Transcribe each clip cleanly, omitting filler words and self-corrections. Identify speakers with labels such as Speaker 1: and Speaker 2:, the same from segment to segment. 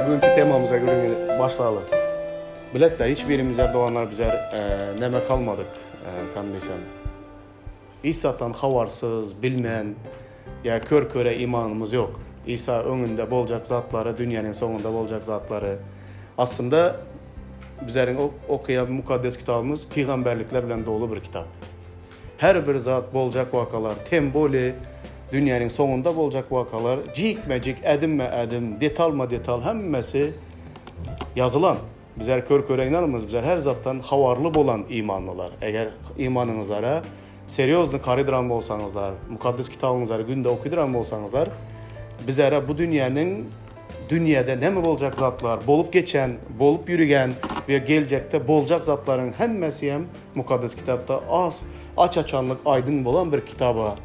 Speaker 1: Ine bugünkü temamıza gürrüňi başlaly. Bilesizler hiç birimize doganlar bizer neme kalmadyk tam diýsem. Hiç zatdan habarsyz, bilmän ýa kör-köre imanymyz ýok. Isa öňünde boljak zatlary, dünýäniň soňunda boljak zatlary. Aslynda bizleriň okaýan mukaddes kitabymyz pygamberlikler bilen doly bir kitap. Her bir zat boljak wakalar, tem bolýe dünýäniň soňunda boljak wakalar jikme-jik, ädimme-ädim, detalma-detal hemmesi ýazylan. Bizler kör-köre ynanmyz, bizler her zatdan habarly bolan imanlylar. Eger imanyňyzlara serýozny karydyran bolsaňyzlar, mukaddes kitabyňyzlary günde okydyran bolsaňyzlar, bizlere bu dünýäniň dünýäde näme boljak zatlar, bolup geçen, bolup ýürügen we geljekde boljak zatlaryň hemmesi hem Mukaddes Kitapda az, aç-açanlyk aýdyň bolan bir kitaba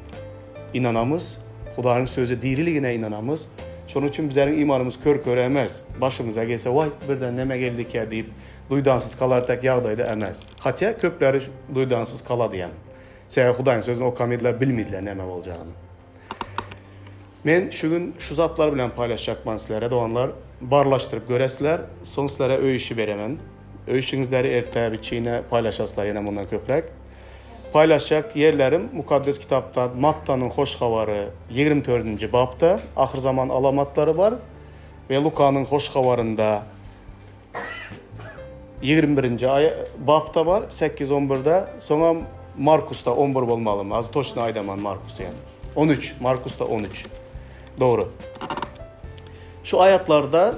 Speaker 1: ynanamyz. Hudaýyň Sözi diriligine ynanamyz. Şonuň üçin bizleriň imanymyz kör-köre emes. Başymyza gelse, waý, birden neme geldikä diýip, duýdansyz kalar tek ýagdaýda emes. Hatýa köpleri duýdansyz kalady hem. Sebäbi Hudaýyň Sözüni okamydylar, bilmidiler neme boljagyny. Men şu gün şu zatlar bilen paýlaşjakman sizlere doganlar. Barlaşdyryp göresizler. Soň sizlere öý işi beremen. Öý işiňizleri erte biçine paýlaşaslar ýene mundan köpräk. Paýlaşjak ýerlerim Mukaddes Kitapda Mattanyň Hoş Habary 24-nji bapda ahyrzaman alamatlary bar we Lukanyň Hoş Habarynda 21-nji aý bapda bar, 8-11-de, soňam Markusda 11 bolmalymy, az toçno aýdaman Markus ýa. 13, Markusda 13. Dogry. Şu aýatlarda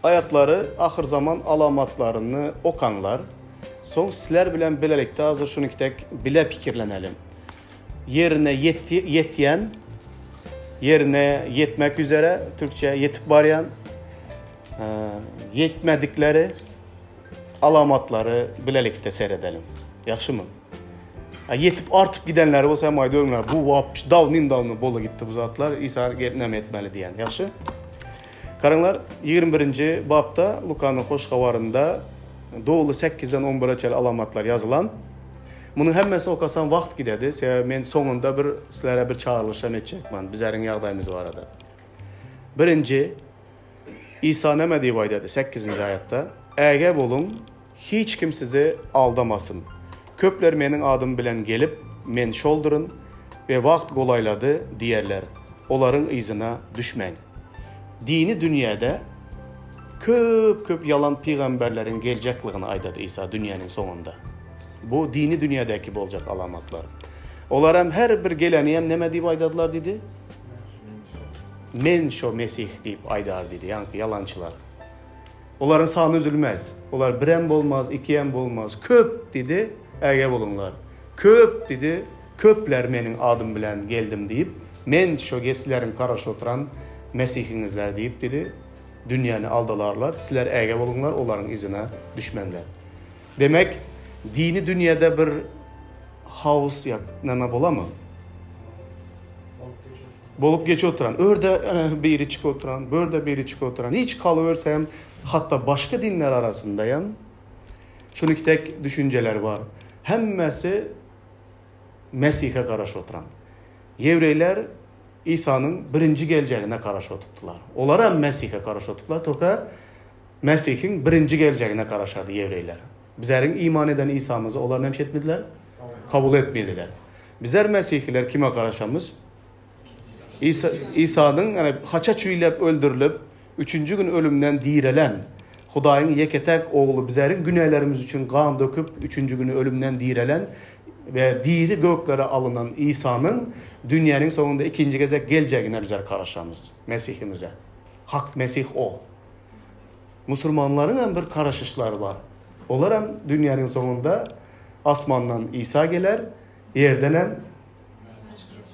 Speaker 1: aýatlary ahyrzaman alamatlaryny okaňlar. Soň sizler bilen bilelikde hazir şuny tek bile pikirleneliň. Ýerine ýetýän, ýerine ýetmek üzere, türkçe ýetip barýan, Ýetmedikleri alamatlary bilelikde seredeliň. Ýagşymy? Ýetip artyp gidenleri bolsa hem aýdybermeli. Bu wapş dawnym dawno bola gitdi bu zatlar. Isa gelip näme etmeli diýen. Ýagşy? Garaňlar, 21-nji bapda Lukanyň hoş habarynda doly 8-den 11-e çenli alamatlar ýazylan. Munuň hemmesini okasam wagt gidedi. Sebäbi men soňunda bir sizlere bir çagyrylyş hem etjekman bizleriň ýagdaýymyz barada. Birinji, Isa näme diýip aýdady sekizinji aýatda? Ägä boluň, hiç kim sizi aldamasyn. Köpler Meniň adym bilen gelip, Men şolduryn we wagt golaýlady diýerler. Olaryň yzyna düşmäň. Dini dünýäde köp-köp ýalan pygamberleriň geljekligini aýdady Isa dünýäniň soňunda. Bu dini dünýädäki boljak alamatlar. Olar hem her bir geleni hem näme diýip aýdadylar diýdi? Men şo Mesih diýip aýdar diýdi, ýaňky ýalançylar. Olaryň sany üzülmez. Olar birem bolmaz, ikiýem bolmaz. Köp diýdi, ägä boluňlar. Köp diýdi, köpler meniň adym bilen geldim diýip, men şo gesleriň garaşyp oturan Mesihiňizler diýip diýdi, dünýäni aldalarlar. Sizler ägä boluňlar, olaryň yzyna düşmäňler. Demek, dini dünýäde bir haos ýa näme bolamy? Bolup geçip oturan. Örde biri çykyp oturan, börde biri çykyp oturan. Hiç kalyberse hem hatda başga dinler arasynda hem şunuki tek düşünjeler bar. Hemmesi Mesihe garaşyp oturan. Ýewreýler Isanyň birinji geljegine garaşyp oturdylar. Olar hem Mesihe garaşyp oturdylar. Toka Mesihiň birinji geljegine garaşardy ýewreýler. Bizleriň iman eden Isamyzy olar näme etmediler? Kabul etmediler. Bizler mesihiler kime garaşamyz? Isa, Isanyň ýani haça çüýläp öldürilip, üçünji gün ölümden direlen, Hudaýyň ýeke-täk Ogly bizleriň günälerimiz üçin gan döküp, üçünji güni ölümden direlen we diri göklere alynan Isanyň dünýäniň soňunda ikinji gezek geljegine bizler garaşamyz, Mesihimize. Hak Mesih O. Musulmanlaryň hem bir garaşyşlary bar. Olar hem dünýäniň soňunda asmandan Isa geler, ýerden hem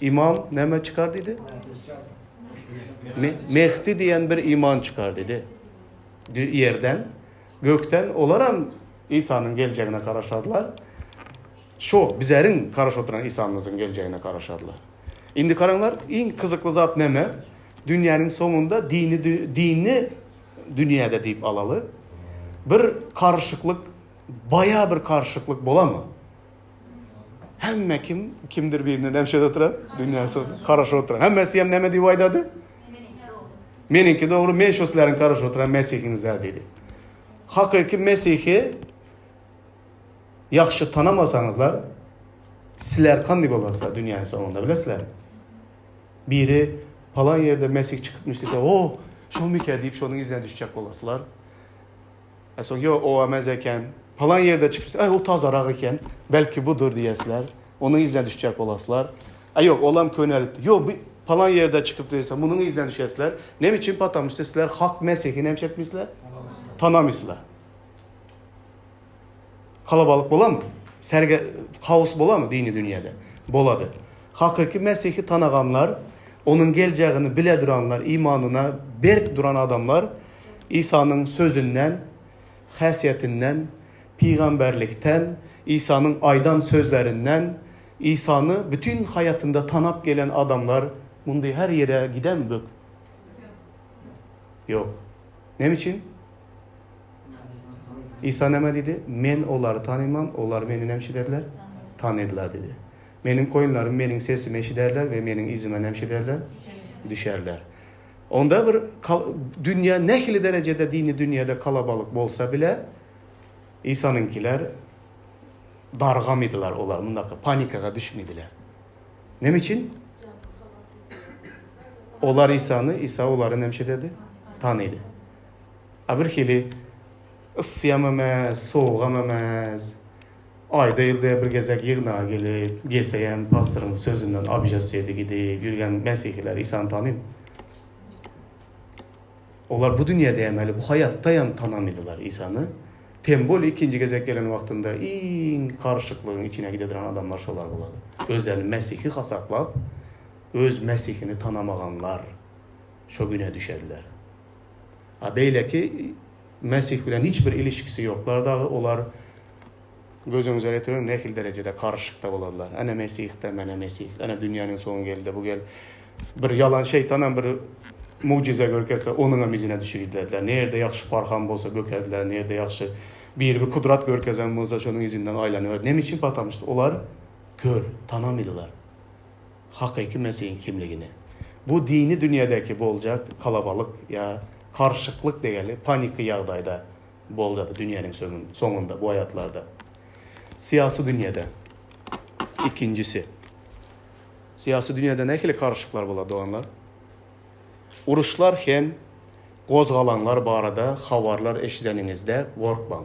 Speaker 1: imam näme çykar diýdi? Mehdi diýen bir iman çykar diýdi. Ýerden, gökden olar hem Isanyň geljegine garaşardylar. Şo bizleriň garaşyp oturan Isamyzyň geljegine garaşardylar. Indi garaňlar, iň gyzykly zat näme? Dünýäniň soňunda dini dini dünýäde diýip alaly. Bir garyşyklyk, baýa bir garyşyklyk bolamy? Hemme kim kimdir birine näme şeýle oturan? Dünýäniň soňunda garaşyp oturan. Hemmesi hem näme diýip aýdady? Meniňki dogry, men şo sizleriň garaşyp oturan Mesihiňizler diýdi. Hakyky Mesihi ýagşy tanamasaňyzlar, sizler kandy bolarsyzlar dünýäniň soňunda, bilesizlermi? Biri palan ýerde Mesih çykypmyş diýse, o, şomyka diýip şonuň yzyna düşjek bolarsylar. A soň, ýok, o emez eken. Palan ýerde çykypdyr, aý, o tazarak eken, belki budur diýesizler. Onuň yzyna düşjek bolarsylar. A ýok, olam könelipdir. Ýok, bu palan ýerde çykypdyr diýse, munuň yzyna düşesizler. Näme üçin? Patamuşda sizler hak Mesihi näme etmişler? Tanamyşlar. Kalabalyk bolamy? Serge haos bolamy dini dünýäde? Bolady. Hakyky Mesihi tanaganlar, onuň geljegini bile duranlar, imanyna berk duran adamlar Isanyň sözünden, häsiýetinden, pygamberlikden, Isanyň aýdan sözlerinden, Isany bütin haýatynda tanap gelen adamlar mundy her ýere gidemi bök? Ýok. Näme üçin? Isa näme diýdi? Men olary tanyman, olar meni näme ederler? Tanydylar diýdi. Meniň goýunlarym meniň sesimi eşiderler we meniň yzyma näme ederler? Düşerler. Onda bir dünýä nähili derejede dini dünýäde kalabalyk bolsa bile, Isanyňkiler dargamydylar olar mundaka panikaga düşmediler. Näme üçin? Olar Isany, Isa olary näme ederdi? Tanydy. A bir hili yssyam emes, sowugam emes. Aýda ýylda bir gezek ýygnaga gelip, gelsegem pastoryň sözünden obijasy edip gidip ýürgen mesihiler Isany tanymy? Olar bu dünýäde hem häli bu haýatda hem tanamydylar Isany. Tem bolýa ikinji gezek gelen wagtynda iň garyşyklygyň içine gidediren adamlar şolar bolady. Özlerini mesihi hasaplap, öz mesihini tanamaganlar şo güne düşediler. A beýleki Mesih bilen hiç bir ilişkisi ýoklar dagy olar göz öňüňize getiriň nähili derejede garyşykda bolarlar. Ene Mesih-de, mene Mesih, ene dünýäniň soňy geldi, bu gel. Bir ýalan şeýtanam bir mugjyza görkezse onuňam yzyna düşüp giderdiler. Nirde ýagşy parham bolsa bökerdiler, nirde ýagşy biri bir kudrat görkezen bolsa şonuň yzyndan aýlanyberdi. Näme üçin? Patamuşda olar kör, tanamydylar. Hakyky Mesihiň kimligini. Bu dini dünýädäki boljak kalabalyk ýa karşyklyk degeli paniki ýagdaýda boljady dünýäniň soňunda bu aýatlarda. Syýasy dünýäde. Ikinjisi. Syýasy dünýäde nähili karşyklar bolar doganlar? Uruşlar hem gozgalaňlar barada habarlar eşideniňizde gorkmaň.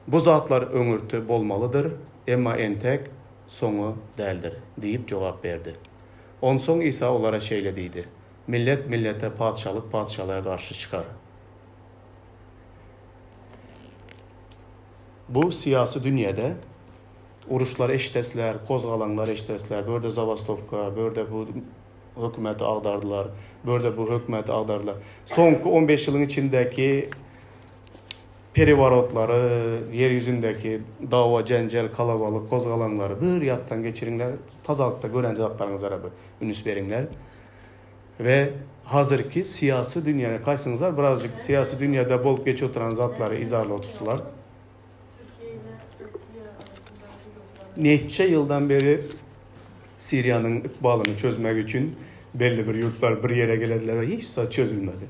Speaker 1: Bu zatlar öňürti bolmalydyr, emma entek soňy däldir diýip jogap berdi. Onsoň Isa olara şeýle diýdi, Millet millete, patyşalyk patyşalyga garşy çykar. Bu syýasy dünýäde uruşlar eşidesler, gozgalaňlar eşidesler, bu ýerde zabastowka, bu ýerde bu hökümeti agdardylar, bu ýerde bu hökümeti agdardylar. Soňky on beş ýylyň içindäki Perewarotlary, ýer ýüzündäki dawa-jenjel, kalabalyk, gozgalaňlary bir ýatdan geçiriňler, tazalykda gören zatlaryňyzlara bir ünüs beriňler. We hazirki syýasy dünýäni kaýsyňyzlar birazjyk syýasy dünýäde bolup geçip oturan zatlary yzarlap otursylar. Neçe ýyldan beri Siriýanyň ykbalyny çözmek üçin belli bir ýurtlar bir ýere gelediler we hiç zat çözülmedi.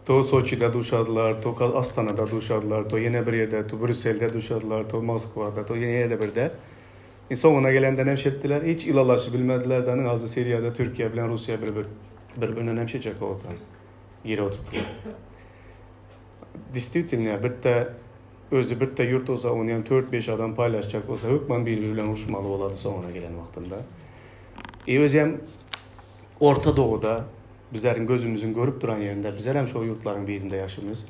Speaker 1: To Soçide duşadylar, to Astanada duşadylar, to ýene bir ýerde, to Brýusselde duşadylar, to Moskwada, to ýene ýerde birde. E soňuna gelende näme etdiler? Hiç ylalaşyp bilmediler. Danyň hazir Siriýada Türkiýe bilen Russiýa bir bir bir-birine näme etjek boldular? Girip oturdylar. Действительно, birde özi birde ýurt bolsa, ony hem 4-5 adam paýlaşjak bolsa, hökman bir-biri bilen uruşmaly bolady soňuna gelen wagtynda. E özi hem Orta Doğuda Bizleriň gözümiziň görüp duran ýerinde, bizler hem şo ýurtlaryň birinde ýaşymyz.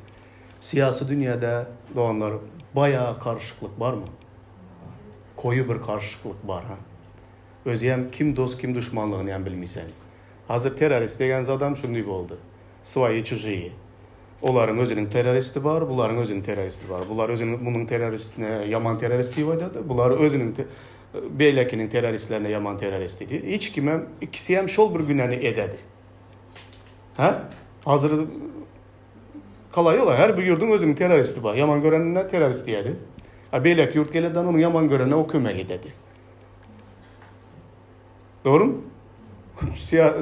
Speaker 1: Syýasy dünýäde doganlar baýagy garyşyklyk barmy? Goýy bir garyşyklyk bar ha. Özem kim dost kim duşmanlygyny hem bilmisen. Hazir terrorist degen zadam şundy boldy. Svoýi çužiýi. Olaryň özüniň terroristi bar, bularyň özüniň terroristi bar. Bular özüniň munuň terroristine ýaman terrorist diýip aýdady, bular özüniň beýlekiniň terroristlerine ýaman terrorist diýdi. Hiç kimem ikisi hem şol bir günäni ededi. Hä? Hazir kalaý ola her bir ýurduň özüniň terroristi bar. Ýaman görenine terrorist diýedi. A beýleki ýurt geleden onuň ýaman görenine o kömek ededi. Dogrymy?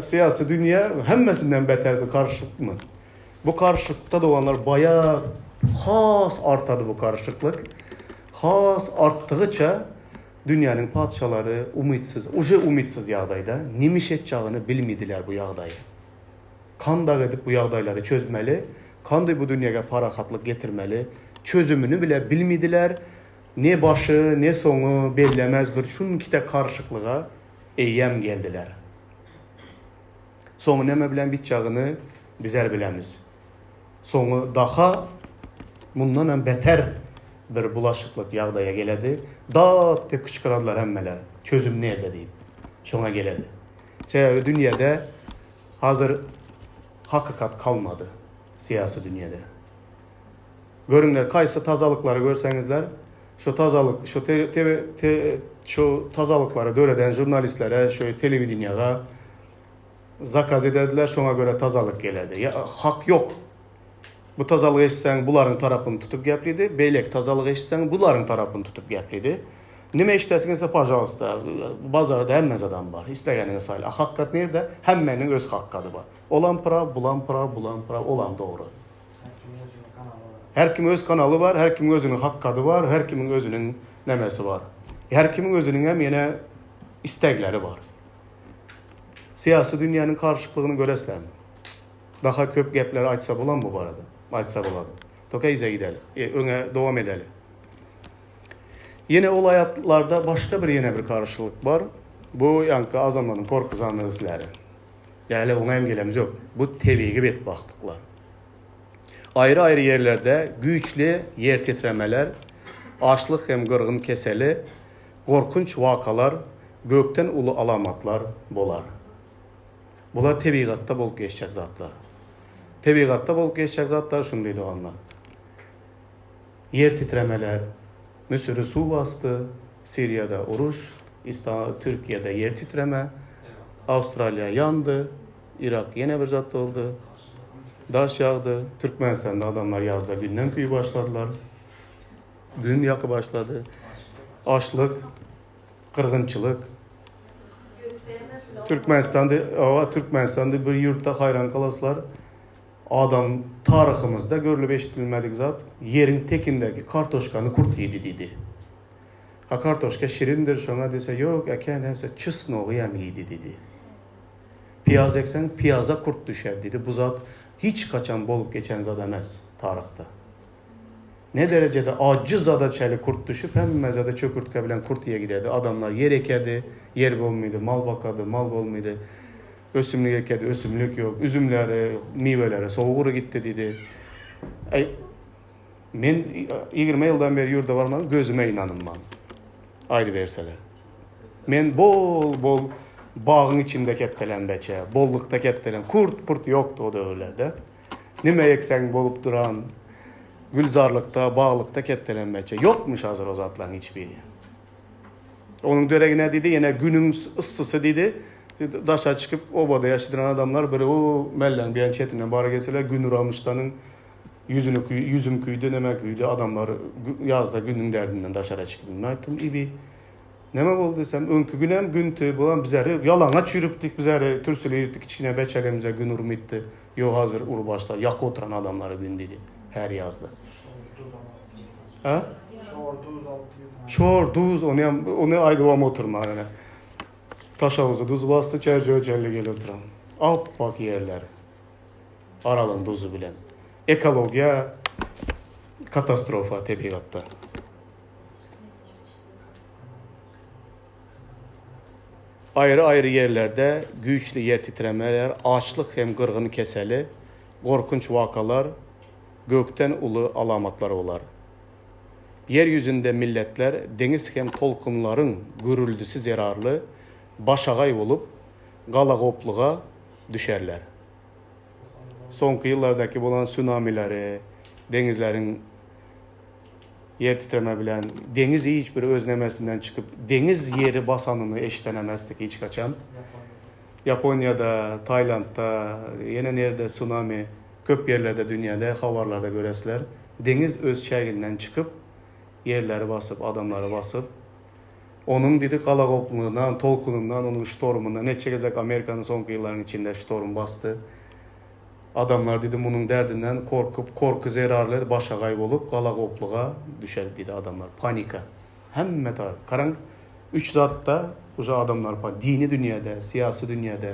Speaker 1: Syýasy dünýä hemmesinden beter bir garyşykmy? Bu garyşykda doganlar baýa has artady bu garyşyklyk. Has artdygyça dünýäniň patyşalary umytsyz, uje umytsyz ýagdaýda nimiş etjagyny bilmidiler bu ýagdaýy. Kandak edip bu ýagdaýlary çözmeli, kandy bu dünýäge parahatlyk getirmeli, çözümini bile bilmidiler. Ne başy, ne soňy bellemez bir şunkite garyşyklyga eýýäm geldiler. Soňy näme bilen bitjagyny bizer bilemiz. Soňy daha mundanam beter bir bulaşyklyk ýagdaýa geledi. Dat diýip kyçkyradylar hemmeler. Çözüm nirde diýip. Şoňa geledi. Sebäbi dünýede hazir hakykat kalmady syýasy dünýede. Görüňler kaýsy tazalyklary görseňizler, şo tazalyk, şo te, te, te, şo tazalyklary döreden žurnalistlere, şo telewideniýaga zakaz ederdiler, şoňa görä tazalyk gelerdi. Ýa, hak ýok. Bu tazalyk eşitseň bularyň tarapyny tutup geplidi, beýleki tazalyk eşitseň bularyň tarapyny tutup geplidi. Nime eşidesiň gelse, pažalsta, bazarda hemme zadam bar, islegeniňi saýla. A hakykat nirde? Hemmäniň öz hakykady bar. Olam praw, bulam praw, bulam praw, olam dogry. Her kim öz kanaly bar, her kimiň özüniň hakkady bar, her kimiň özüniň nemesi bar. Her kimiň özüniň hem ýene istegleri bar. Syýasy dünýäniň karşyklygyny göreslermi? Daha köp gepler aýtsa bolam bu barada. Aýtsa bolady. Toka yza gideli. E, öňe dowam edeli. Ýene ol aýatlarda başga bir ýene bir karşylyk bar. Bu ýaňky azamlaryň korkuzan özleri. Däli oňa hem gelemz ýok. Bu tebigy betbagtlyklar. Aýry-aýry ýerlerde güýçli ýer titremeler, açlyk hem gyrgyn keseli, gorkunç wakalar, gökden uly alamatlar bolar. Bular tebigatda bolup geçjek zatlar. Tebigatda bolup geçjek zatlar şundy doganlar. Ýer titremeler, Müsüri suw basdy, Siriýada uruş, Türkiýede ýer titreme, Awstraliýa ýandy, Yrak ýene bir zat boldy, daş ýagdy, Türkmenistanda adamlar ýazda günden küýüp başladylar, gün ýaky başlady, açlyk, gyrgynçylyk. Türkmenistanda, owa, Türkmenistanda bir ýurtda haýran galaslar, Adam taryhymyzda görlüp eşidilmedik zat, ýeriň tekindäki kartoşkany kurt iýdi diýdi. Ha kartoşka şirindir şoňa diýse ýok eken hemse çesnogy hem iýdi diýdi. Piýaz ekseň piýaza kurt düşer diýdi. Bu zat hiç haçan bolup geçen zat emes taryhda. Ne derejede ajy zada çeli kurt düşüp hemme zada çökürtge bilen kurt iýe giderdi. Adamlar ýer ekedi, ýer bolmydy, mal bakady, mal bolmydy. Ösümlik ekedi, ösümlik ýok. Üzümleri, miweleri sowugy gitdi diýdi. Äý, men 20 ýyldan beri ýurda barmadym, gözüme ynanynman. Aýdyberseler. Men bol-bol bagyň içinde kepdelen beçe, bollukda kepdelen, kurt-purt ýokdy o döwürlerde. Nime ekseň bolup duran, gülzarlykda, baglykda kepdelen beçe. Ýokmuş hazir o zatlaryň hiç biri. Onuň deregine diýdi, ýene günüň yssysy diýdi. Daşa çykyp obada ýaşadyran adamlar bir o melleň bir çetinden bara gelseler gün uramyşdanyň ýüzüni ýüzüm küýdi, neme küýdi adamlar ýazda günüň derdinden daşara çykyp. Men aýtdym, ibi neme boldy diýsem, öňki günem günti, bulam bizeri ýalaňaç ýürüpdik, bizeri türsüli ýürüpdik, kiçgine beçelerimize gün urmytdy. Ýok hazir urup başlar, ýakyp oturan adamlara gün diýdi, her ýazda. Ha? Şor, duz, ony hem, ony aýdybam oturma ýöne. Taşaguzy duz basdy, çerjewe çenli gelip oturan. Appak ýerler. Aralyň duzy bilen. Ekologiýa katastrofa tebigatda. Aýry-aýry ýerlerde güýçli ýer titremeler, açlyk hem gyrgyn keseli, gorkunç wakalar, gökden uly alamatlar bolar. Ýer ýüzünde milletler deňiz hem tolkunlaryň gürrüldisi zerarly başagaý bolup, galagoplyga düşerler. Soňky ýyllardaky bolan sunamileri, deňizleriň ýer titreme bilen deňiz hiç bir öz nemesinden çykyp, deňiz ýeri basanyny eşiden emesdik hiç haçan. Ýaponiýada, Taýlandda, ýene nirde sunami köp ýerlerde dünýäde habarlarda göresizler. Deňiz öz çäginden çykyp, ýerleri basyp, adamlary basyp. Onuň diýdi galagoplygyndan, tolkunyndan, onuň ştormyndan neçe gezek Amerikany soňky ýyllaryň içinde ştorm basdy. Adamlar diýdi munuň derdinden korkup, korky zerarly başagaý bolup galagoplyga düşer diýdi adamlar. Panika. Hemme tarap. Garaň, üç zatda uje adamlar pa dini dünýäde, syýasy dünýäde,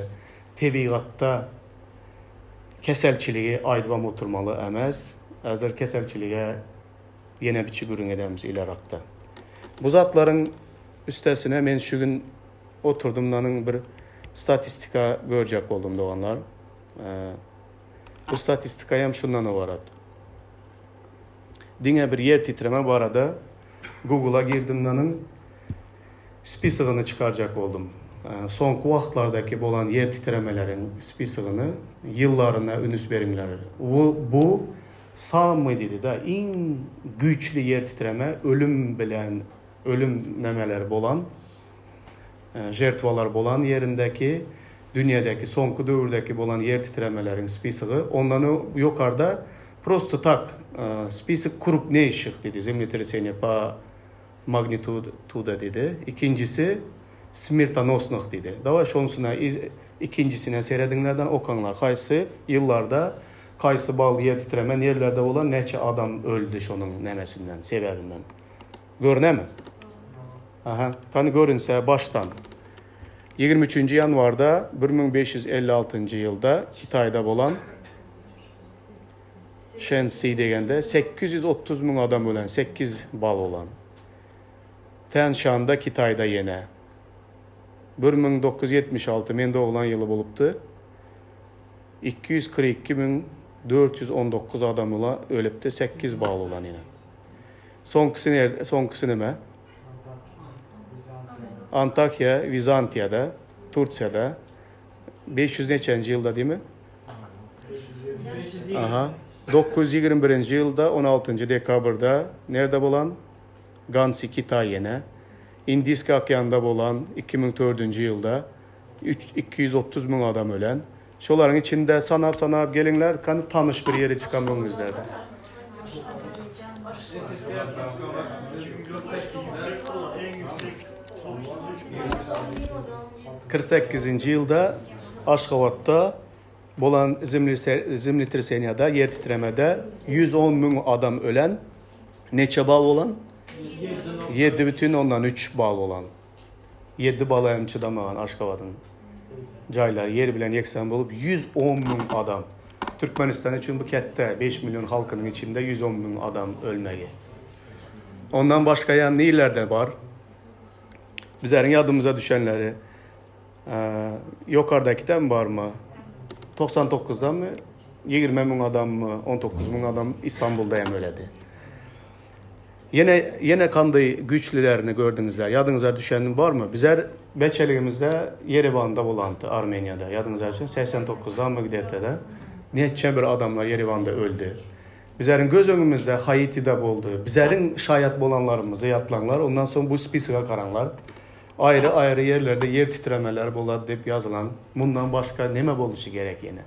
Speaker 1: tebigatda keselçiligi aýdybam oturmaly emes. Häzir keselçilige ýene biçi gürrüň edemiz ilerakda. Bu zatlaryň üstesine men şu gün oturdym nanyň bir statistika görjek boldum doganlar. Bu statistika hem şundan ybarat. Diňe bir ýer titreme barada Google-a girdim nanyň spisogyny çykarjak boldum. Soňky wagtlardaky bolan ýer titremeleriň spisogyny ýyllaryna ünüs beriňler. Bu bu samyý diýdi-de, iň güýçli ýer titreme ölüm bilen ölüm nemeleri bolan žertwalar bolan ýerindäki dünýädäki soňky döwürdäki bolan ýer titremeleriň spisogy ondan ýokarda prosto tak spisok krupneýşih diýdi zemletreseniýa po magnituda diýdi ikinjisi smirtonosnyh diýdi daway şonusuna ikinjisine serediňlerden okaňlar haýsy ýyllarda kaýsy bal ýer titreme nerlerde bolan näçe adam öldi şonuň nemesinden sebäbinden görnemi. Aha, hany görünse başdan. 23-nji ýanwarda 1556-njy ýylda Hytaýda bolan Şensi degende 830 müň adam ölen, 8 bal bolan. Tän-Şanda Kitaýda ýene 1976 men doglan ýyly bolupdy. 242 müň 419 adam ölüpdi, 8 bal bolan ýene. Soňkusy nerde, soňkusy nime? Antakýa, Wizantiýada, Tursiýada 500 neçenji ýylda diými? Aha. 921-nji ýylda 16-njy dekabrda nerde bolan? Gansi, Kitaý ýene. Indiski okeanda bolan 2004-nji ýylda 230 müň adam ölen. Şolaryň içinde sanap-sanap geliňler, kany tanyş bir ýeri çykan öňüňizlerde. 48-nji ýylda Aşgabatda bolan zemletreseniýada, ýer titremede 110 müň adam ölen, neçe bal bolan? 7,3 bal bolan. Ýedi bala hem çydamagan Aşgabadyň jaýlary ýer bilen ýeksan bolup, 110 müň adam. Türkmenistan üçin bu ketde, 5 million halkynyň içinde 110 müň adam ölmegi. Ondan başga ýa nirlerde bar? Bizleriň ýadymyza düşenleri ýokardakidem barmy? 99-damy 20 müň adammy, 19 müň adam Istanbulda hem öledi. Ýene ýene kandy güýçlilerini gördüňizler. Ýadyňyza düşeni barmy? Bizler beçeligimizde Ýerewanda bolandy, Armeniýada. Ýadyňyza düşen 89-damy gde-de neçe bir adamlar Ýerewanda öldi. Bizleriň göz öňümizde Haitide boldy. Bizleriň şaýat bolanlarymyzy ýatlaňlar, ondan soň bu spisoga garaňlar. Aýry-aýry ýerlerde ýer titremeler bolar diýip ýazylan. Mundan başga neme boluşy gerek ýene?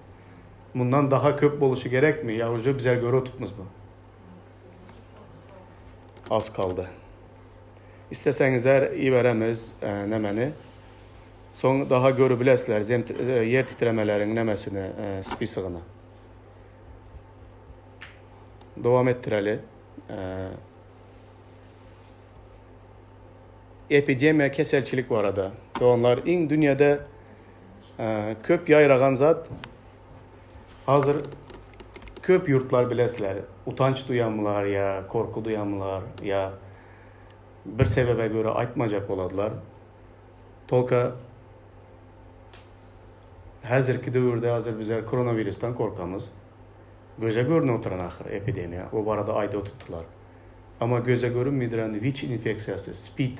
Speaker 1: Mundan daha köp boluşy gerekmi? Ýa uje bizler görüp otupmyzmy? Az kaldy. Isteseňizler iberemiz e, nemeni. Soň daha görübilesizler zem, e, ýer titremeleriň nemesini, e, spisogyny. Dowam etdireli. E, epidemiýa keselçilik barada. Doganlar, iň dünýäde e, köp ýaýragan zat Hazir köp ýurtlar bilesizler, utanç duýamylar ýa korky duýamylar ýa bir sebebe görä aýtmajak boladylar. Tolka häzirki döwürde hazir bizler koronawirusdan korkamyz. Göze görünip oturan ahyr epidemiýa. O barada aýdyp otupdylar. Amma göze görünmeýdiren WIÇ infeksiýasy, spid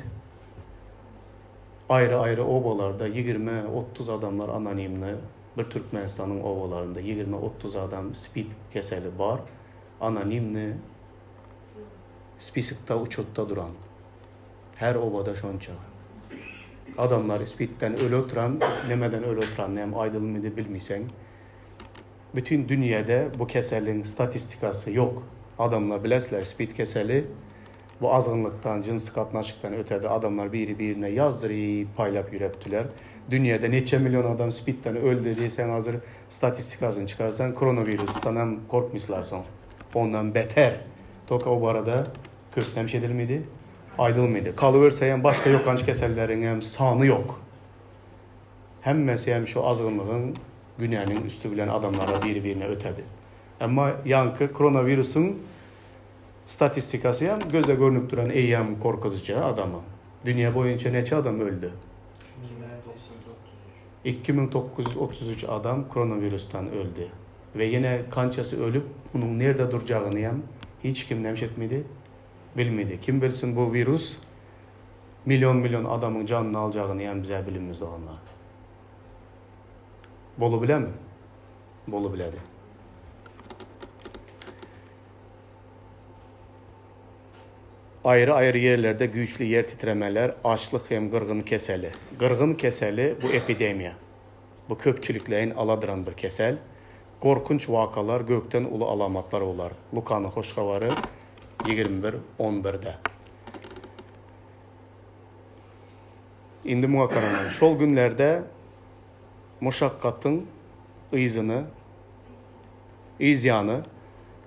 Speaker 1: aýry-aýry obalarda 20, 30 adamlar anonimny Bir Türkmenistanyň obalarynda 20-30 adam spid keseli bar, anonimny spisokda uçotda duran. Her obada şonça. Adamlar spidden öli oturan, nemeden öli oturan näme aýdylmydy bilmiseň. Bütün dünýäde bu keseliň statistikasy ýok. Adamlar bilesizler spid keseli. Bu azgynlykdan, jynsy gatnaşykdan ötedi adamlar biri-birine ýazdyryp paýlap ýürepdiler. Dünýäde neçe million adam spidden öldi diýseň hazir statistikasyny çykarsaň koronawirusdanam korkmyslar soň. Ondan beter. Toka o barada köp nämiş edilmedi, aýdylmady. Galyberse hem başga ýokanç keselleriňem sany ýok. Hemmesi hem şu azgynlygyň, günäniň üsti bilen adamlara biri-birine ötedi. Emma ýaňky koronawirusyň statistikasy hem göze görnüp duran eýýäm gorkuzyjy adama. Dünýä boýunça näçe adam öldi? 2933 adam koronawirusdan öldi. We ýene kançasy ölüp, onuň nirde durjagyny hem hiç kim nämiş etmedi, bilmedi. Kim bilsin bu wirus million-million adamyň janyny aljagyny hem bizä bilinmez doganlar. Bolubilemi? Bolubiledi. Aýry-aýry ýerlerde güýçli ýer titremeler, açlyk hem gyrgyn keseli. Gyrgyn keseli bu epidemiýa. Bu köpçülikleýin aladyran bir kesel. Gorkunç wakalar, gökden uly alamatlar bolar. Lukanyň Hoş Habary 21, 11-de. Indi muňa garaň. Şol günlerde muşakgatyň yzyny, yz ýany,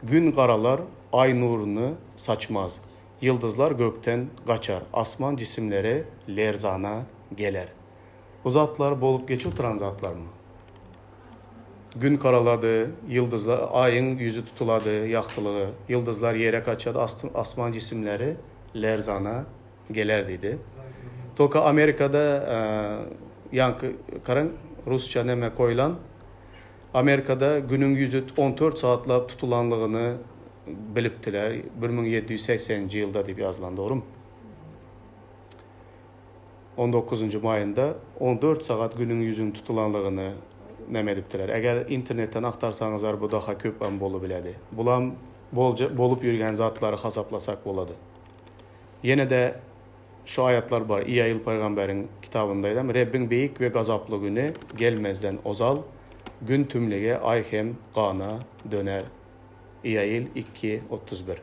Speaker 1: Gün garalar, Aý nuruny saçmaz. Ýyldyzlar gökden gaçar, asman jisimleri lerzana geler. Bu zatlar bolup geçip oturan zatlarmy? Gün garalady, ýyldyzlar, Aýyň ýüzi tutulady, ýagtylygy, ýyldyzlar ýere gaçady, asman jisimleri lerzana geler diýdi. Toka Amerikada ýaňky garaň rusça neme goýlan Amerikada günüň ýüzi 14 sagatlap tutulanlygyny bilipdiler 1780-nji ýylda diýip ýazylan dogrymy? 19-njy maýynda 14 sagat günüň ýüzüniň tutulanlygyny neme edipdiler. Eger internetden agtarsaňyzlar bu daha köpem bolubiledi. Bulam bolup ýürgen zatlary hasaplasak bolady. Ýene-de şu aýatlar bar, Iýaýyl pygamberiň kitabynda aýdam, Rebbiň beýik we gazaply güni gelmezden ozal, gün tümlüge, aý hem gana döner. Iýaýyl iki, 31.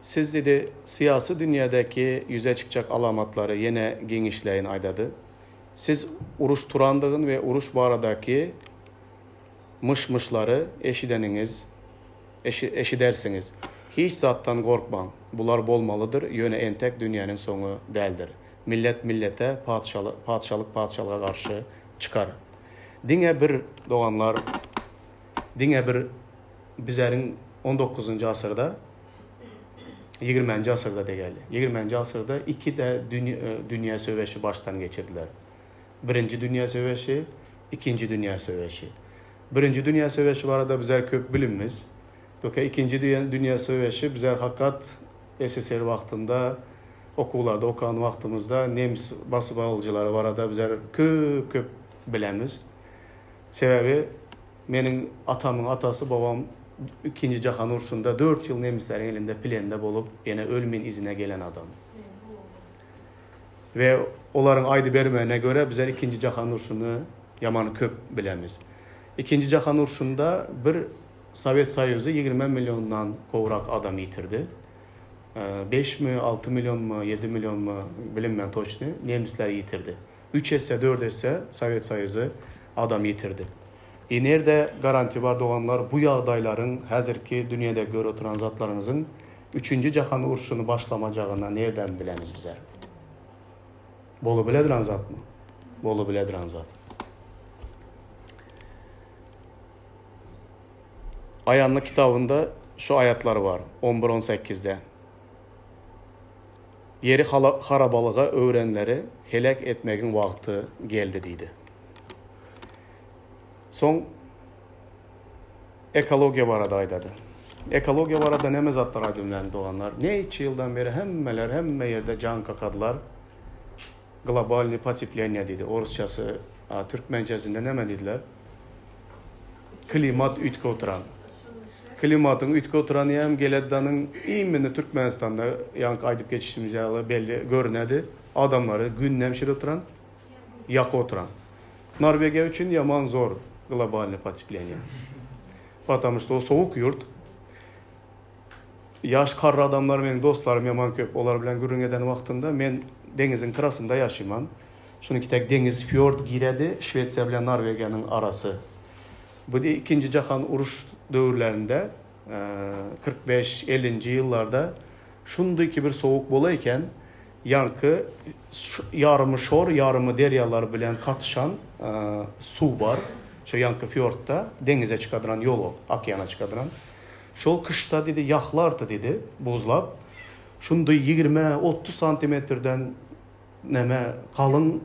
Speaker 1: Siz diýdi, syýasy dünýädäki ýüze çykjak alamatlary ýene giňişleýin aýdady. Siz uruş turandygyn we uruş baradaky myş-myşlary eşideniňiz, eşidersiňiz. Hiç zatdan gorkmaň. Bular bolmalydyr, ýöne entek dünýäniň soňy däldir. Millet millete, patyşalyk patyşalyga garşy çykar. Diňe bir, doganlar, diňe bir bizeriň on dokuzynjy asyrda, ýigrimenji asyrda degeli. Ýigrimenji asyrda iki-de dünýä söweşi başdan geçirdiler. Birinji dünýä söweşi, ikinji dünýä söweşi. Birinji dünýä söweşi barada bizler köp bilimmiz. Doka ikinji dünýä söweşi bizler hakat SSR wagtynda okuwlarda okan wagtymyzda nemis basyp alyjylary barada bizler köp köp bilemiz. Sebäbi meniň atamyň atasy babam ikinji jahan urşunda dört ýyl nemisleriň elinde plende bolup ýene ölmin izine gelen adam. We olaryň aýdybermegine görä bizler ikinji jahan urşuny ýaman köp bilemiz. Ikinji jahan urşunda bir Sowet Soýuzy 20 milliondan gowrak adam ýitirdi. Beşmi, alty millionmy, ýedi millionmy bilinmän toçny nemisler ýitirdi. Üç esse, dört esse Sowet Soýuzy adam ýitirdi. I nirde garantiýa bar doganlar bu ýagdaýlaryň häzirki dünýede görüp oturan zatlaryňyzyň Üçünji jahan urşuny başlamajagyna nirden bilemiz bizler? Bolubiledir zatmy? Bolubiledir zat. Aýanlyk kitabynda şu aýatlar bar, 11-18-de. Ýeri harabalyga öwrenleri heläk etmegiň wagty geldi diýdi. Soň ekologiýa barada aýdady. Ekologiýa barada näme zatlar aýdyp bilýäňiz doganlar? Näçe ýyldan beri hemmeler hemme ýerde jaň kakadylar. Globalnyý potepleniýe diýdi. Orusçasy, türkmençesinde näme diýdiler? Klimat üýtgäp oturan. Klimatyň üýtgäp oturany hem geleddanyň imini Türkmenistanda ýaňky aýdyp geçişimiz ýaly belli görünedi. Adamlary günden şirip oturan, ýakyp oturan. Norwegiýa üçin ýaman zor globalnyý potepleniýe. Потому что o sowuk ýurt. Ýaş garry adamlar meniň dostlarym ýaman köp. Olar bilen gürrüň eden wagtymda men deňiziň gyrasynda ýaşaýman. Şunuňki tek deňiz fýord giredi, Şwesiýa bilen Norwegiýanyň arasy. Bu ikinji jahan uruş döwürlerinde 45, 50-nji ýyllarda şundyky bir sowuk bola eken, ýaňky ýarymy şor, ýarymy derýalar bilen katyşan suw bar. Şo ýaňky fýordda deňize çykadyran ýol o, okeana çykadyran. Şol kyşda diýdi, ýahlardy diýdi, buzlap. Şundy 20, 30 santimetrden neme galyň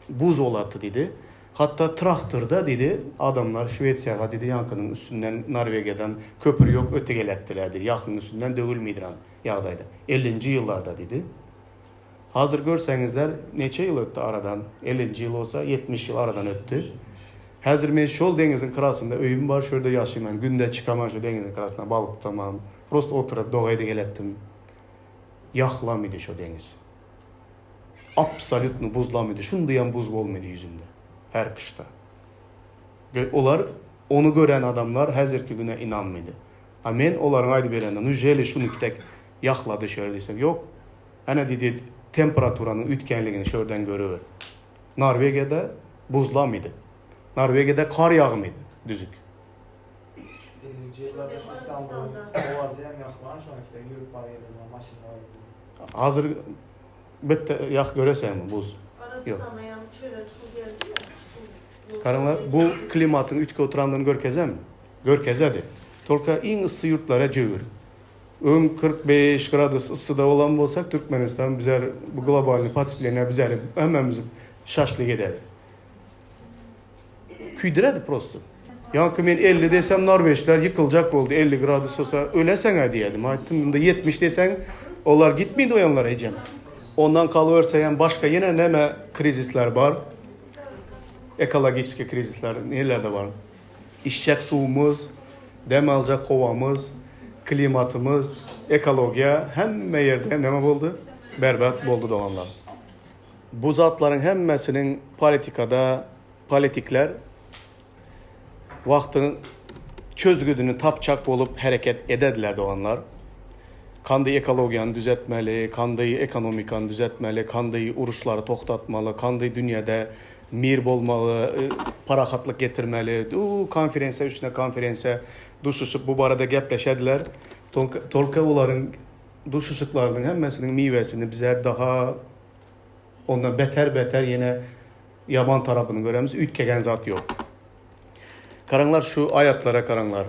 Speaker 1: buz bolardy diýdi. Hatda traktorda diýdi, adamlar Şwesiýaga diýdi, ýaňkynyň üstünden Norwegiýadan köpri ýok öte geletdiler diýdi. Ýahyň üstünden döwülmeýdiran ýagdaýda. Ellinji ýyllarda diýdi. Hazir görseňizler neçe ýyl ötdi aradan? Ellinji ýyl bolsa 70 ýyl aradan ötdi. Häzir men şol deňiziň gyrasynda öýüm bar, şu ýerde ýaşaýman. Günde çykaman şu deňiziň gyrasyna balyk tutaman. Prosto oturyp doga edip geletdim. Ýahlamydy şo deňiz. Absolýutno buzlamydy. Şundaýam buz bolmady ýüzünde. Her gyşda. Olar ony gören adamlar häzirki güne ynanmady. A men olaryň aýdyp berenine, nu želi şunuki tek ýahlady şöyle diýsem, ýok. Ene diýdi, temperaturanyň üýtgänligini şu ýerden görüber. Norwegiýada buzlamydy. Norwegiýada kar ýagmydy düzük.
Speaker 2: Ellinji ýyllarda şu Istanbulyň howazy hem ýahlan şonuki tek ýürüp barýardy maşynda.
Speaker 1: Hazir bitta ýah göreseňmi buz? Ýok.
Speaker 3: Arabystana ýam çöle suw geldi ýa. Suw.
Speaker 1: Garaňlar bu klimatyň üýtgäp oturandygyny görkezemi? Görkezedi. Tolka iň yssy ýurtlara jöwür. Öň 45 gradus yssyda bolan bolsak Türkmenistan bizer bu globalny potepleniýa bizeri hemmemizi şaşlyk ederdi. Küýdüredi prosto. Ýaňky men 50 desem norweçler ýykyljak boldy 50 gradus bolsa öleseň-ä diýerdim. Aýtdym munda 70 deseň olar gitmedi o ýanlara ejem. Ondan kalyberse hem başga ýene näme krizisler bar. Ekologiçki krizisler nelerde bar. Içjek suwumyz, dem aljak howamyz, klimatymyz, ekologiýa hemme ýerde näme boldy? Berbat boldy doganlar. Bu zatlaryň hemmesiniň politikada politikler wagtyň çözgüdini tapjak bolup hereket edediler doganlar. Kandy ekologiýany düzetmeli, kandy ekonomikany düzetmeli, kandy uruşlary togtatmaly, kandy dünýäde mir bolmaly, parahatlyk getirmeli. U konferensiýa üstüne konferensiýa duşuşyp bu barada gepleşediler. Tolka olaryň duşuşyklarynyň hemmesiniň miwesini bizler daha ondan beter beter ýene ýaman tarapyny göremiz, üýtgegen zat ýok. Garaňlar şu aýatlara garaňlar.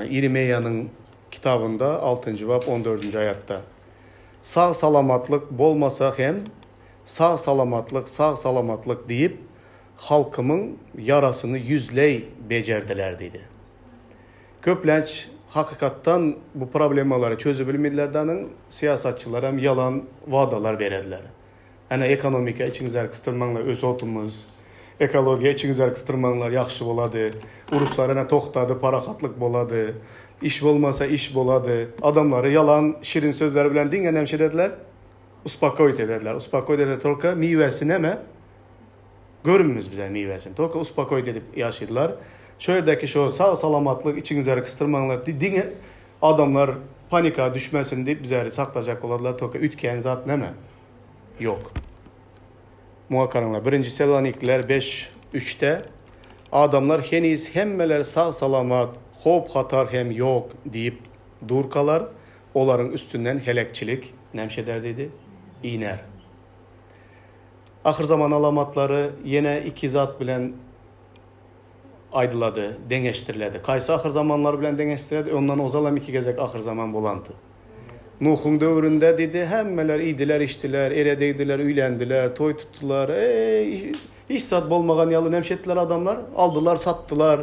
Speaker 1: Ýeremeýanyň kitabynda 6-njy bap 14-nji aýatda. Sag salamatlyk bolmasa hem sag salamatlyk, sag salamatlyk diýip halkymyň ýarasyny ýüzleý bejerdiler diýdi. Köplenç hakykatdan bu problemalary çözüp bilmediler danyň syýasatçylar hem ýalan wadalar berediler. Ene ekonomika içiňizler kysdyrmaňlar ösüp otyrmyz. Ekologiýa içiňizler kysdyrmaňlar ýagşy bolady. Uruşlar ene togtady parahatlyk bolady. Iş bolmasa iş bolady. Adamlary ýalan şirin sözler bilen diňe nemşe dediler? Uspokoit edediler. Uspokoit edediler tolko miwesi neme? Görünmez bize miwesini. Tolko uspokoit edip ýaşadylar. Şu ýerdeki şo sag salamatlyk içiňizleri kysdyrmaňlar diňe adamlar panika düşmesin diýip bizleri saklajak bolarlar tolko üýtgän zat neme? Ýok. Muňa garaňlar. Birinji Selanikliler 5 3-de adamlar heniz hemmeler sag salamat, howp hatar hem ýok diýip durkalar, olaryň üstünden helekçilik nämşe eder diýdi? Iner. Ahyrzaman alamatlary ýene iki zat bilen aýdylady, deňeşdiriledi. Kaýsy ahyrzamanlar bilen deňeşdiredi? Ondan ozalam iki gezek ahyrzaman bolandy. Nuhuň döwründe diýdi, hemmeler iýdiler, içdiler, ere degdiler, öýlendiler, toý tutdular. Eý, hiç zat bolmagan ýaly näme etdiler adamlar? Aldylar, satdylar,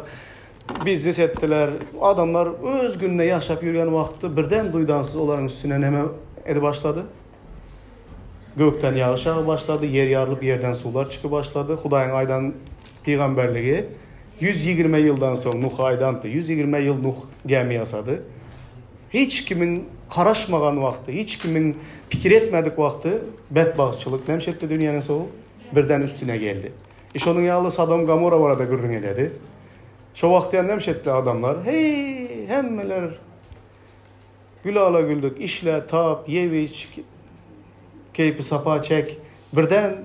Speaker 1: biznes etdiler. Adamlar öz gününe ýaşap ýörgen wagtda birden duýdansyz olaryň üstüne näme edip başlady? Gökden ýagyş ýagyp başlady, ýer ýarylyp, ýerden suwlar çykyp başlady. Hudaýyň aýdan pygamberligi 120 ýyldan soň Nuha aýdandy. 120 ýyl Nuh gämi ýasady. Hiç kimiň garaşmagan wagty, hiç kimiň pikir etmedik wagty betbagtçylyk näme etdi dünýäniň soňy birden üstüne geldi. E şonuň ýaly Sodom Gomorra barada gürrüň ededi. Şo wagt ýa näme etdi adamlar? Hey, hemmeler. Gülala-güllük işle, tap, ýep-iç, keýpi-sapa çek. Birden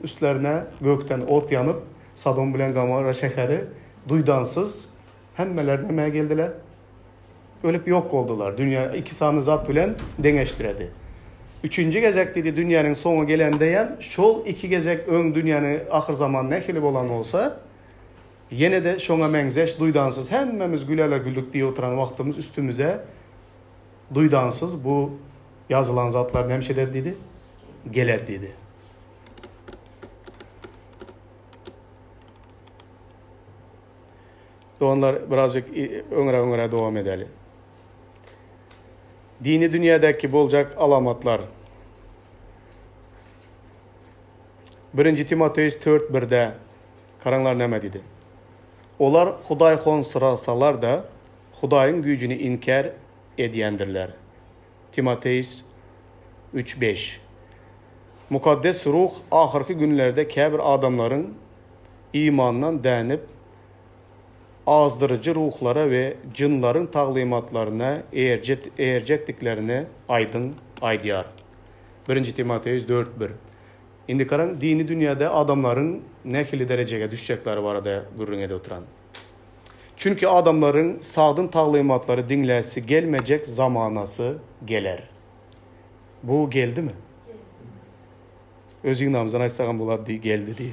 Speaker 1: üstlerine gökden ot ýanyp, Sodom bilen Gomorra şäheri duýdansyz hemmeler nämä geldiler? Ölüp ýok boldular. Dünýä iki sany zat bilen deňeşdiredi. Üçünji gezek diýdi, dünýäniň soňy gelendeýem şol iki gezek öň dünýäniň ahyrzaman nähili bolan bolsa, ýene-de şoňa meňzeş duýdansyz hemmämiz gülala-güllük diýip oturan wagtymyz üstümize duýdansyz bu ýazylan zatlar näme eder diýdi? Geler diýdi. Doganlar birazjyk öňräk-öňräk dowam edeli. Dini dünýädäki boljak alamatlar. Birinji Timoteus 4 birde garaňlar näme diýdi. Olar hudaýhonsyrasalar-da, Hudaýyň güýjüni inkär edýändirler. Timoteus 3 beş. Mukaddes Ruh ahyrky günlerde käbir adamlaryň imandan dänip, azdyryjy ruhlara we jynlaryň taglymatlaryna eýerjekdiklerini aýdyň aýdýar. Birinji Timoteus 4 bir. Indi garaň, dini dünýäde adamlaryň nähili derejege düşjekleri barada gürrüň edip oturan. Çünki adamlaryň sagdyn taglymatlary diňläsi gelmejek zamanasy geler. Bu geldimi? Öz ýygnamyzdan aýtsagam bolar diý, geldi diý.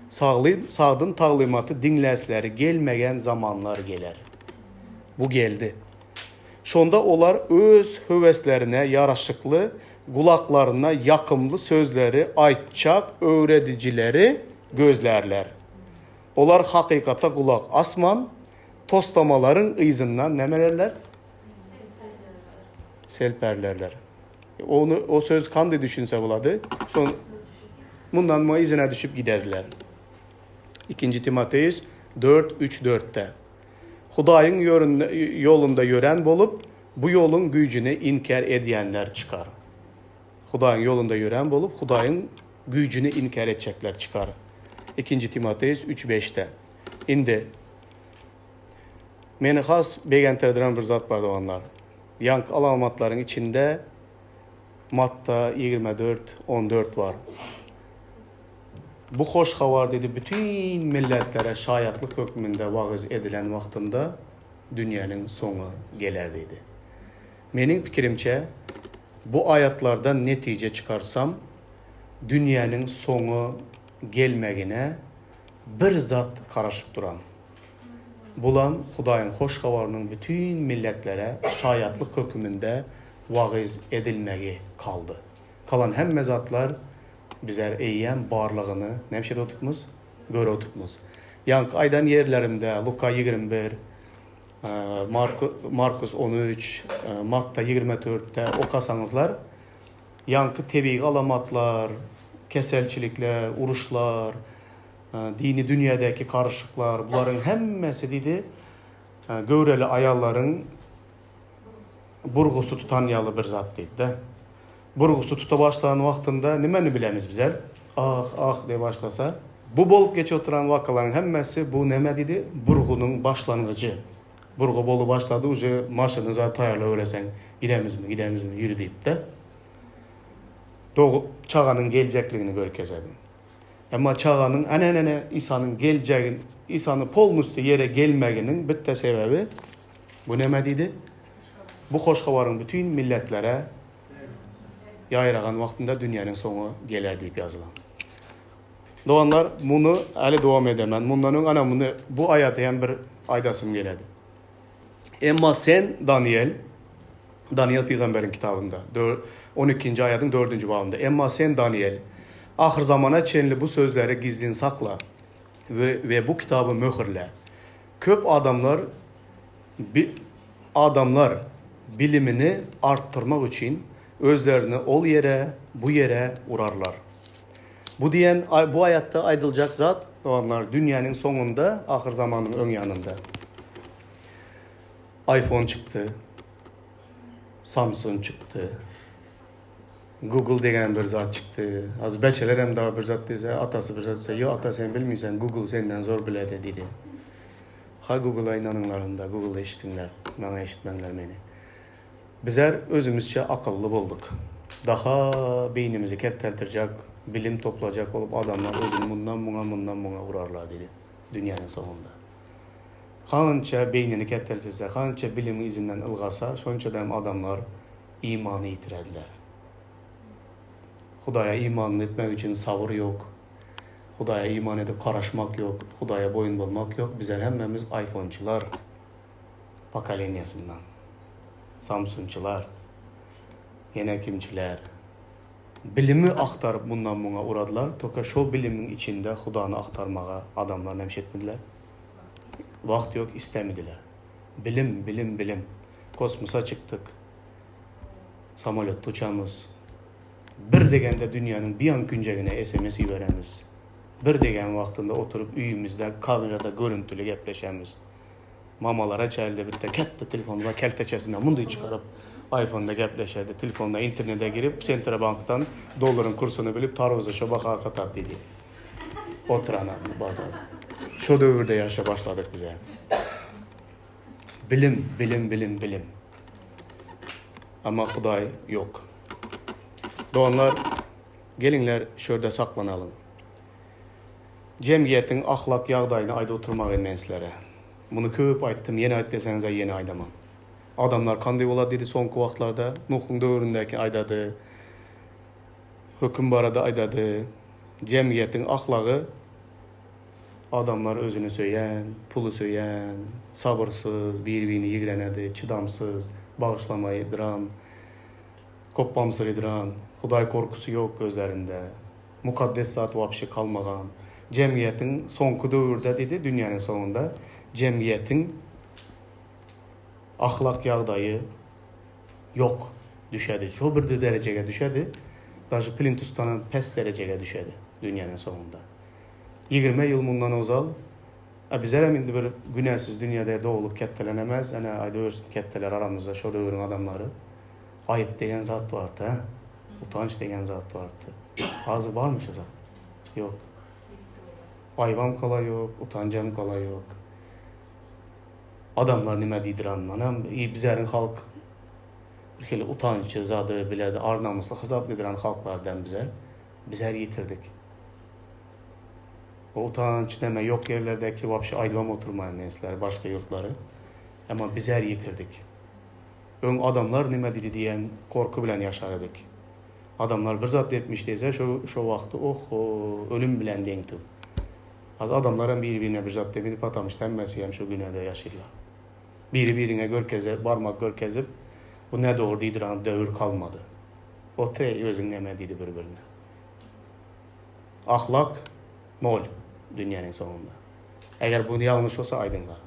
Speaker 1: Sagly, sagdyn taglymaty diňläsleri gelmegen zamanlar geler. Bu geldi. Şonda olar öz höweslerine ýaraşykly, gulaklaryna ýakymly sözleri aýtjak öwredijileri gözlärler. Olar hakykata gulak asman, toslamalaryň yzyndan nämelerler? Selpärlerler. Ony o söz kandy düşünse bolady. Şon mundan muňa yzyna düşüp giderdiler. Ikinji Timoteus 4 3 4-de. Hudaýyň ýolunda ýörän bolup, bu ýoluň güýjüni inkär edýänler çykar. Hudaýyň ýolunda ýörän bolup, Hudaýyň güýjüni inkär etjekler çykar. Ikinji Timoteus 3 5-de. Indi meni has begentirdiren bir zat bar doganlar. Ýaňky alamatlaryň içinde Matta 24, 14 bar. Bu hoş habar diýdi bütin milletlere şaýatlyk hökmünde wagyz edilen wagtynda dünýäniň soňy geler diýdi. Meniň pikirimçe bu aýatlardan netije çykarsam dünýäniň soňy gelmegine bir zat garaşyp duran. Bulam Hudaýyň hoş habarynyň bütin milletlere şaýatlyk höküminde wagyz edilmegi kaldy. Kalan hemme zatlar bizler eýýäm barlygyny näme şeýle otupmyz? Görüp otupmyz. Ýaňky aýdan ýerlerimde Luka 21, Markus 13, Matta 24-de okasaňyzlar, ýaňky tebigy alamatlar, keselçilikler, uruşlar, Dini dünýädäki garyşyklar, bularyň hemmesi diýdi, göwreli aýallaryň burgusy tutan ýaly bir zat diýdi-de. Burgusy tuta başlan wagtynda nimeni bilemiz bizler? Ah, ah diýip başlasa. Bu bolup geçip oturan wakalaryň hemmesi bu neme diýdi? Burgunyň başlangyjy. Burgy bolup başlady, uje maşyny zat taýýarlabereseň, gidemizmi, gidemizmi, ýüri diýip-de. Dogup çaganyň geljekligini görkezedi. Emma çaganyň ene-ene Isanyň geljegin, Isanyň polnusty ýere gelmeginiň bitte sebäbi bu näme diýdi? Bu hoş habaryň bütin milletlere ýaýragan wagtynda dünýäniň soňy geler diýip ýazylan. Doganlar, muny äli dowam edemen. Mundan öň ana muny bu aýaty hem bir aýdasym geledi. Emma sen, Daniýel, Daniýel pygamberiň kitabynda, 12-nji aýadyň dördünji babynda, Emma sen, Daniýel, ahyrzamana çenli bu sözleri gizlin sakla we we bu kitaby möhürle. Köp adamlar bi adamlar bilimini artdyrmak üçin özlerini ol ýere, bu ýere urarlar. Bu diýen bu aýatda aýdyljak zat, doganlar, dünýäniň soňunda, ahyrzamanyň öň ýanynda. iPhone çykdy. Samsung çykdy. Google degen bir zat çykdy. Az beçeler hem daha bir zat dese, atasy bir zat dese, yo ata sen bilmeysen, Google senden zor biledi diýdi. Ha Google'a inanyňlar onda, Google'da eşitiňler, maňa eşitmäňler meni. Bizler özümizçe akylly bolduk. Daha beýnimizi ketteltirjek, bilim toplajak bolup adamlar özüni mundan muňa, mundan muňa urarlar diýdi dünýäniň soňunda. Kança beýnini ketteltirse, kança bilimiň yzyndan ylgasa, şonça-da hem adamlar imany ýitirediler. Hudaýa imanly etmek üçin sabyr ýok. Hudaýa iman edip garaşmak ýok. Hudaýa boýun bolmak ýok. Bizler hemmämiz aýfonçylar pokoleniýasyndan. Samsunçylar. Ýene kimçiler. Bilimi agtaryp mundan muňa uradylar. Toka şo bilimiň içinde Hudany agtarmaga adamlar näme etmediler? Wagt ýok, istemediler. Bilim, bilim, bilim. Kosmosa çykdyk. Samolýotda uçamyz. Bir degende dünýäniň bir ýan künjegine sms iberemiz. Bir degen wagtynda oturyp öýümizde kamerada görüntüli gepleşemiz. Mamalara çälde bitte kätde telefony bar kelteçesinden munday çykaryp iPhone-da gepleşerdi. Telefonda internete girip Sentrabankdan dollaryň kursuny bilip tarbuzy şo baha satar diýdi. Oturan bazarda. Şo döwürde ýaşa başladyk bize. Bilim, bilim, bilim, bilim. Amma Hudaý ýok. Doganlar, geliňler şörde saklanalyň. Jemgyýetiň ahlak ýagdaýyny aýdyp oturmagyn men sizlere. Muny köp aýtdym, ýene aýt deseňiz-ä ýene aýdaman. Adamlar kandy bolar diýdi soňky wagtlarda, Nuhuň döwründäki aýdady, höküm barada aýdady. Jemgyýetiň ahlagy Adamlar özüni söýen, puly söýen, sabyrsyz, bir-birini ýigrenedi, çydamsyz, bagyşlamaýdyran, kopbamsyrydyran, Hudaý gorkusy ýok gözlerinde, mukaddes zat wapşe kalmagan. Jemgyýetiň soňky döwürde diýdi, dünýäniň soňunda jemgyýetiň ahlak ýagdaýy ýok düşedi. Şo bir derejege düşedi, daže plintusdanam pes derejege düşedi dünýäniň soňunda. 20 ýyl mundan ozal, a bizlerem indi bir günäsiz dünýede doglup ketdelenemez, ene aýdawersin ketdeler aramyzda şo döwrüň adamlary. Aýyp degen zat bardy, hä? Utanç degen zat bardy. Hazir barmy şo zat? Ýok. Aýybam kala ýok, utanjam kala ýok. Adamlar nime diýdirandanam, i bizäriň halk bir hili utançy zady biledi, ar-namysly hasaplydyran halklardan bizler. Bizler ýitirdik. O utanç neme ýok ýerlerdäki wapşe aýdybam oturmaýyn men sizlere başga ýurtlary. Emma bizler ýitirdik. Öň adamlar nime diýdi diýen gorky bilen ýaşar edik. Adamlar bir zat diýipmiş diýse şo şo wagty oho ölüm bilen deňdi. Az adamlar hem biri-birine bir zat diýmedi patamyşda hemmesi hem şo günäde ýaşaýdylar. Biri-biriňe görkeze barmak görkezip bu nädogry diýdiran döwür kalmady. Otur-eý, özüň näme diýdi bir-birine. Ahlak nol dünýäniň soňunda. Eger bu ýalňyş bolsa aýdyňlar.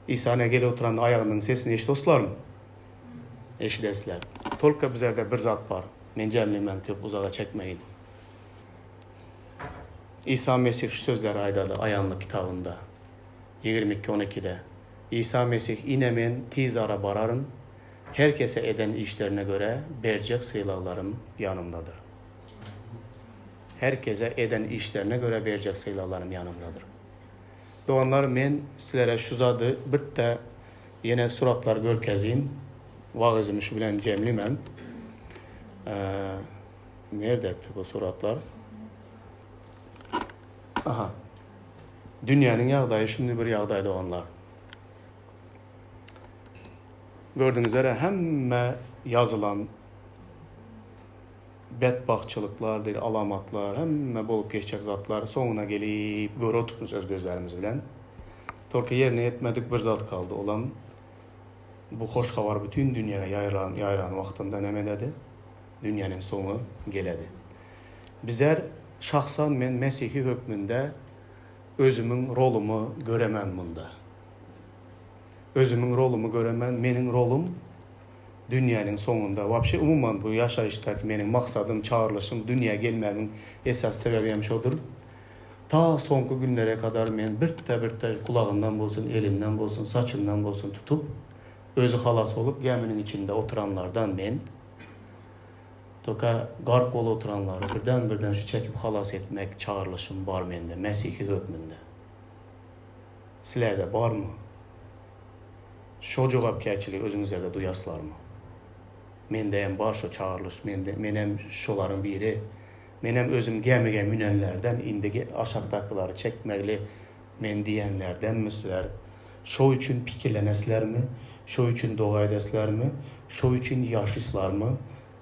Speaker 1: Isa ine gelip oturanda aýagynyň sesini eşidoslarmy? Eşidersler. Tolka bizerde bir zat bar. Men jemlemän köp uzaga çekmeýin. Isa Mesih şu sözleri aýdady Aýanlyk kitabynda. 22 12-de. Isa Mesih ine men tiz ara bararyn, Her kese eden işlerine görä berjek sylaglarym ýanymdadyr. Her kese eden işlerine görä berjek sylaglarym ýanymdadyr. Doganlar men sizlere şu zady birde ýene suratlar görkezin. Wagyzymy şu bilen jemlimem. Nerdetdi bu suratlar? Aha. Dünýäniň ýagdaýy şundy bir ýagdaý doganlar. Gördüňizler hemme ýazylan betbagtçylyklar diýdi, alamatlar, hemme bolup geçjek zatlar soňuna gelip görüp oturmyş öz gözlerimiz bilen. Tolki ýerine ýetmedik bir zat kaldy, olam bu hoş habar bütin dünýäge ýaýran, ýaýran wagtynda näme ededi? Dünýäniň soňy geledi. Bizler şahsan men mesihi hökmünde özümiň rolumy göremen munda. Özümiň rolumy göremen, meniň rolum dünýäniň soňunda, wapşe umuman bu ýaşaýyşdaky meniň maksadym, çagyrylyşym, dünýä gelmämiň esasy sebäbi hem şodur. Ta soňky günlere kadar men birte-birte gulagyndan bolsun, elinden bolsun, saçyndan bolsun tutup, özi halas bolup gäminiň içinde oturanlardan men. Toka gark bolup oturanlary birden-birden şu çekip halas etmek çagyrylyşym bar mende, mesihi hökmünde. Sizlerde barmy? Şo jogapkärçiligi özüňizlerde duýaslarmy? Mende hem bar şo çagyrylyş, mende, menem şolaryň biri. Menem özüm gämige münenlerden, indi aşakdakylary çekmegli men diýenlerdenmi sizler? Şo üçin pikirleneslermi? Şo üçin doga edeslermi? Şo üçin ýaşyslarmy?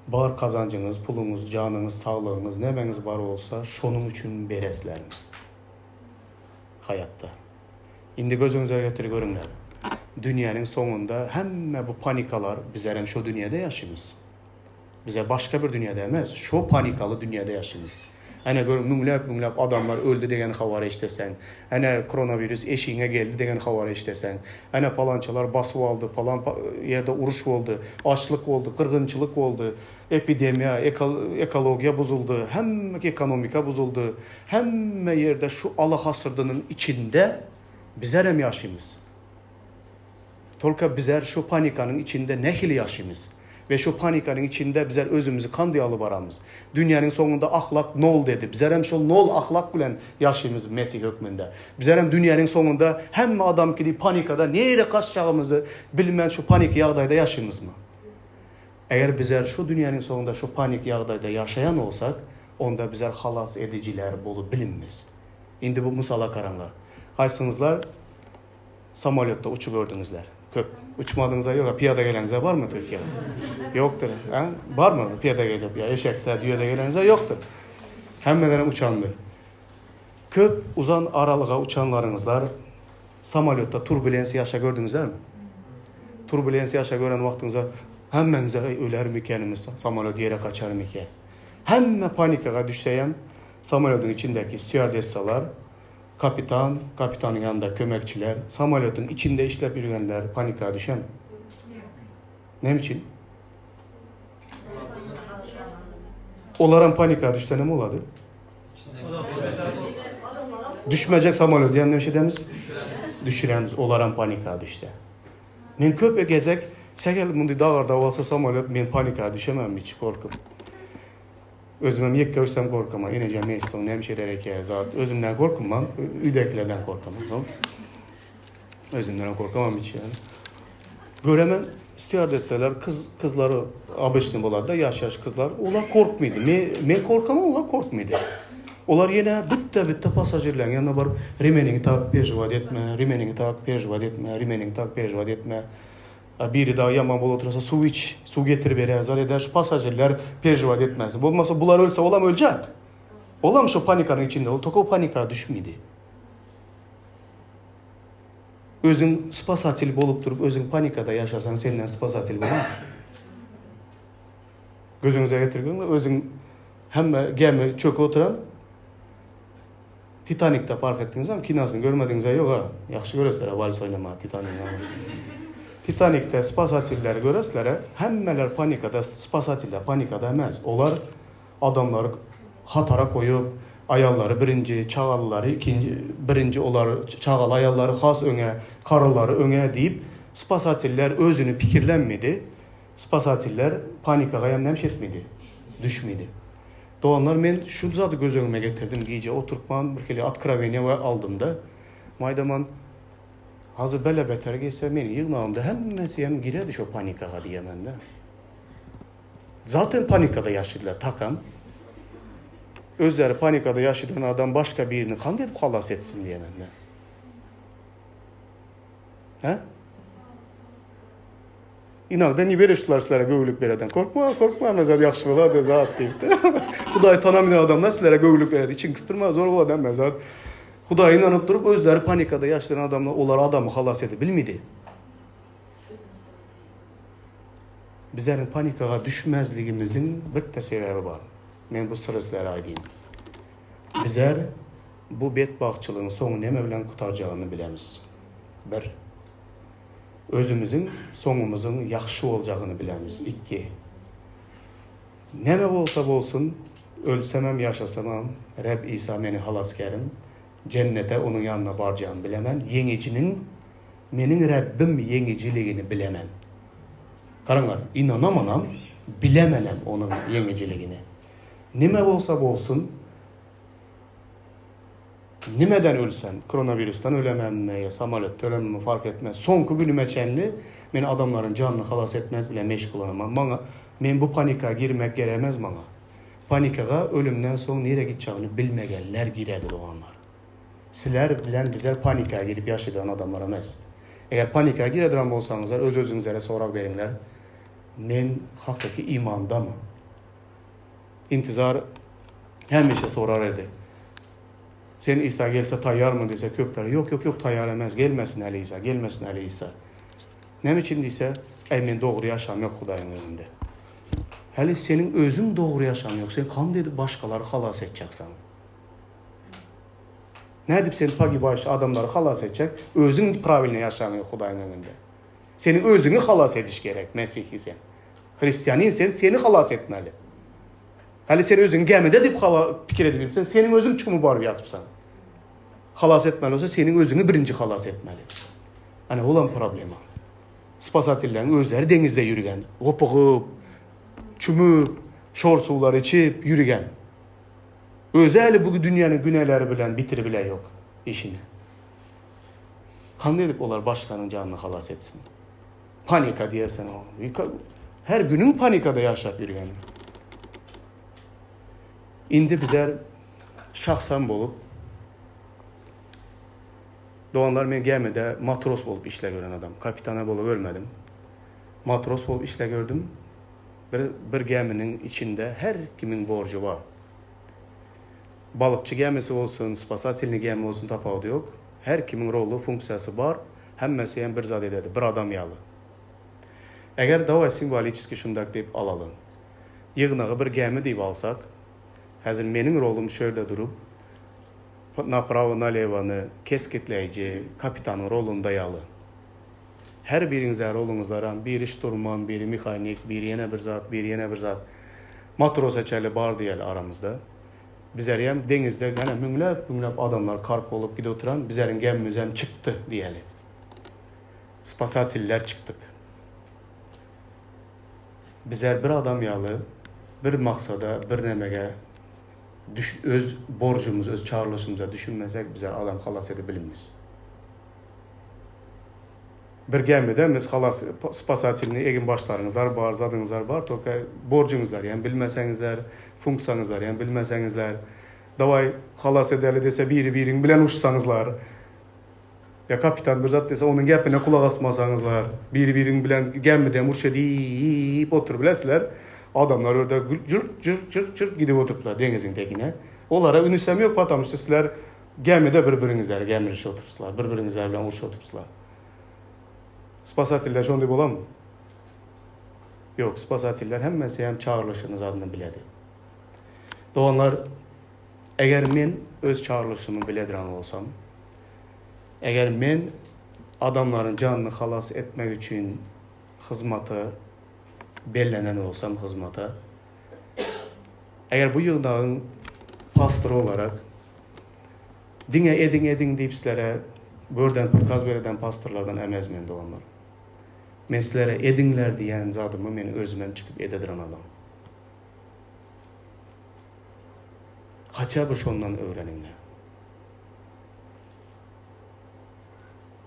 Speaker 1: Bar gazanjyňyz, puluňyz, janyňyz, saglygyňyz, nämäňiz bar bolsa şonuň üçin bereslermi? Haýatda. Indi gözüňize getir görüňler. Dünýäniň soňunda hemme bu panikalar bizlerem şo dünýäde ýaşymyz. Bize başga bir dünýäde emes, şo panikaly dünýäde ýaşymyz. Ene gör müňläp müňläp adamlar öldi degen habary eşdeseň, ene koronawirus eşigiňe geldi degen habary eşdeseň, ene palançalar basyp aldy, palan ýerde uruş boldy, açlyk boldy, gyrgynçylyk boldy, epidemiýa, ekologiýa buzuldy, hemme ekonomika buzuldy, hemme ýerde şu alahasyrdynyň içinde bizerem ýaşymyz. Tolka bizer şu panikanyň içinde nähili ýaşymyz? We şu panikanyň içinde bizer özümizi kandy alyp baramyz? Dünýäniň soňunda ahlak nol dedi. Bizerem şol nol ahlak bilen ýaşymyz Mesih hökmünde. Bizerem dünýäniň soňunda hemme adam kibi panikada nirä gaçjagymyzy bilmän şu panik ýagdaýda ýaşymyzmy? Eger bizer şu dünýäniň soňunda şu panik ýagdaýda ýaşaýan bolsak, onda bizer halas edijiler bolup bilinmiz. Indi bu mysala garaňlar. Haýsyňyzlar Samolýotda uçup gördüňizler? Köp. Uçmadyňyzlar ýok, pyýada gelenizler barmy Türkiýä? Ýokdur. Hä? Barmy pyýada gelip ýa eşekde, düýede gelenizler ýokdur. Hemmelerem uçandyr. Köp uzan aralyga uçanlaryňyzlar samolýotda turbulensiýa ýaşa gördüňizlermi? Turbulensiýa ýaşa gören wagtyňyzda hemmeňize eý ölermikenimiz, samolýot ýere gaçarmykä? Hemme panikaga düşseýem samolýodyň içindäki stýuardessalar Kapitan, kapitanyň ýanynda kömekçiler, samolýotyň içinde işläp ýürgenler panika düşen. Näme üçin? Olaram panika düşse näme bolady? Düşmejek samolýot diýen näme edemiz? Düşüremiz. Olaram panika düşse. Men köp gezek sähel mundy dagarda bolsa samolýot men panika düşemem hiç gorkup. Özümem ýekge uçsam gorkama, enejem eşitse näme iş eder eke zat. Özümden gorkmam, öýdäkilerden gorkamam. Özümden gorkamam hiç ýaly. Göremem stýuardessalar kyz kyzlary obyçny bolady-da, ýaş-ýaş kyzlar. Olar korkmady. Men men korkamam, olar korkmady. Olar ýene bütde-bütde passažirleriň ýanyna baryp, remeniňi tak, peržiwat etme, remeniňi tak, peržiwat etme, remeniňi tak, peržiwat etme. A biri dagy ýaman bolup otursa suw iç, suw getir berer, zat eder, şu passažirler peržiwat etmesin. Bolmasa bular ölse olam öljek. Olam şu panikanyň içinde, ol toka panika düşmedi. Özüň spasatil bolup durup, özüň panikada ýaşasaň, senden spasatil bolar. Gözüňize getirgin, özüň hemme gämi çöküp oturan Titanikde park etdiňizmi? Kinosyny görmediňizä ýok-a. Ýagşy göresizler-ä wals oýnamagy Titanigiň. Titanikde spasatilleri göresizler-ä. Hemmeler panikada, spasatiller panikada emes. Olar adamlary hatara goýup, aýallary birinji, çagalylary ikinji, birinji olar çagaly aýallary has öňe, karylary öňe diýip, spasatiller özüni pikirlenmedi. Spasatiller panikaga ýa näme etmedi? Düşmedi. Doganlar men şu zady göz öňüme getirdim gije oturpman bir hili otkraweniýa we aldymda maýdaman hazy bele beter gelse meniň ýygnagymda hemmesi hem giredi şo panikaga diýemende. Zaten panikada ýaşadylar takam. Özleri panikada ýaşadan adam başga birini kandy edip halas etsin diýemende. Hä? Inagda ne berişdiler sizlere göwlük bereden. Korkma, korkma, mezar ýagşy bolady zat diýipdi. Hudaý tanamaýan adamlar sizlere göwlük beredi. Içiň kysdyrma, zor bolady hemme zat. Hudaýa ynanyp durup, özleri panikada ýaşaýan adamlar olar adamy halas edip bilmedi. Bizleriň panikaga düşmezligimiziň birde sebäbi bar. Men bu syry sizlere aýdýyn. Bizler bu betbagtçylygyň soňy näme bilen gutarjagyny bilemiz. Bir. Özümiziň soňumyzyň ýagşy boljagyny bilemiz. Ikki. Näme bolsa bolsun, ölsemem, ýaşasamam, Reb Isa meniň Halasgärim, jennete Onuň ýanyna barjagymy bilemen, ýeňijiniň meniň Rebbim ýeňijiligini bilemen. Garaňlar, ynanamanam, bilemenem Onuň ýeňijiligini. Nime bolsa bolsun. Nimeden ölsem, koronawirusdan ölememmi ýa samolýotda ölemmi fark etmez. Soňky günüme çenli men adamlaryň janyny halas etmek bilen meşgul bolarman. Maňa men bu panika girmek geremez maňa. Panikaga ölümden soň nirä gitjagini bilmegenler giredi doganlar. Sizler bilen bizler panika girip ýaşaýan adamlar emes. Eger panika giredirän bolsaňyzlar öz özüňizlere sorag beriňler. Men hakyky imandamy? Intizar hemişe sorar edi. Sen Isa gelse taýýarmy diýse köpler ýok ýok ýok taýýar emes gelmesin häli Isa gelmesin häli Isa. Näme üçin diýse äý men dogry ýaşam ýok Hudaýyň öňünde. Häli seniň özüň dogry ýaşaň ýok sen kand edip başgalary halas etjeksaň. Nädip sen pagibaýşy adamlary halas etjek özüň prawilny ýaşaň ýok Hudaýyň öňünde. Seniň özüňi halas ediş gerek mesihi sen. Hristianin sen seni halas etmeli. Häli sen özüňi gämide diýip hala pikir edip ýörüpsen, seniň özüň çümüp baryp ýatypsaň. Halas etmeli bolsa seniň özüňi birinji halas etmeli. Ana olam problema. Spasatelleriň özleri deňizde ýürgen, gopugyp, çümüp, şor suwlar içip ýürgen. Özi häli bu dünýäniň günäleri bilen bitiribile ýok işini. Kanda edip olar başganyň janyny halas etsin. Panika diýersen o. Her günüň panikada ýaşap ýörgeni. Indi bizler şahsam bolup doganlar men gämide matros bolup işle gören adam. Kapitana bolup görmedim. Matros bolup işle gördüm. Bir bir gäminiň içinde her kimiň borjy bar. Balykçy gämisi bolsun, spasatelnyý gämi bolsun tapawudy ýok. Her kimiň roly, funksiýasy bar. Hemmesi hem bir zat ededi, bir adam ýaly. Eger dawaý simwoliçeskiý şundak diýip alalyň. Ýygnagy bir gämi diýip alsak, häzir meniň rolum şu ýerde durup, naprawo nalewony kesgitleýji kapitanyň rolunda ýaly. Her biriňize roluňyzlaram, biri şturman, biri mehanik, biri ýene bir zat, biri ýene bir zat. Matrosa çenli bar diýeli aramyzda. Bizerýem deňizde ýene müňläp-müňläp adamlar kark bolup gidip oturan, bizeriň gämimizem çykdy diýeli. Spasatiller çykdyk. Bizer bir adam ýaly bir maksada, bir nemege düş öz borjumyz, öz çagyrlyşymyza düşünmesek bizer adam halas edip bilinmiz. Bir gämide biz halas spasatelnyý egin başlaryňyzlar bar, zadyňyzlar bar, tolka borjuňyzlar ýa bilmeseňizler, funksiýaňyzlar ýa bilmeseňizler, dawaý halas edeli dese biri biriň bilen urşsaňyzlar, ýa kapitan bir zat dese onuň gepine kulak asmasaňyzlar, biri biriň bilen gämide hem urş edip oturyp bilesizler, adamlar orda jürk jürk jürk jürk gidip oturyplar deňiziň tekine. Olara ünüsem ýok, patamuşda sizler Gämide bir-biriňizleri gemirişip oturypsylar, bir-biriňizler bilen urşup oturypsylar. Spasatiller şonday bolarmy? Ýok, spasatiller hemmesi hem çagyrylyşynyň zadyny biledi. Doganlar, eger men öz çagyrylyşymy bilediran bolsam, eger men adamlaryň janyny halas etmek üçin hyzmata bellenen bolsam hyzmata, Eger bu ýygnagyň pastory olarak diňe ediň ediň diýip sizlere görden prikaz bereden pastorlardan emez men doganlar. Men sizlere ediňler diýen zadymy men özümem çykyp edediren adam. Haça by şondan öwreniňler.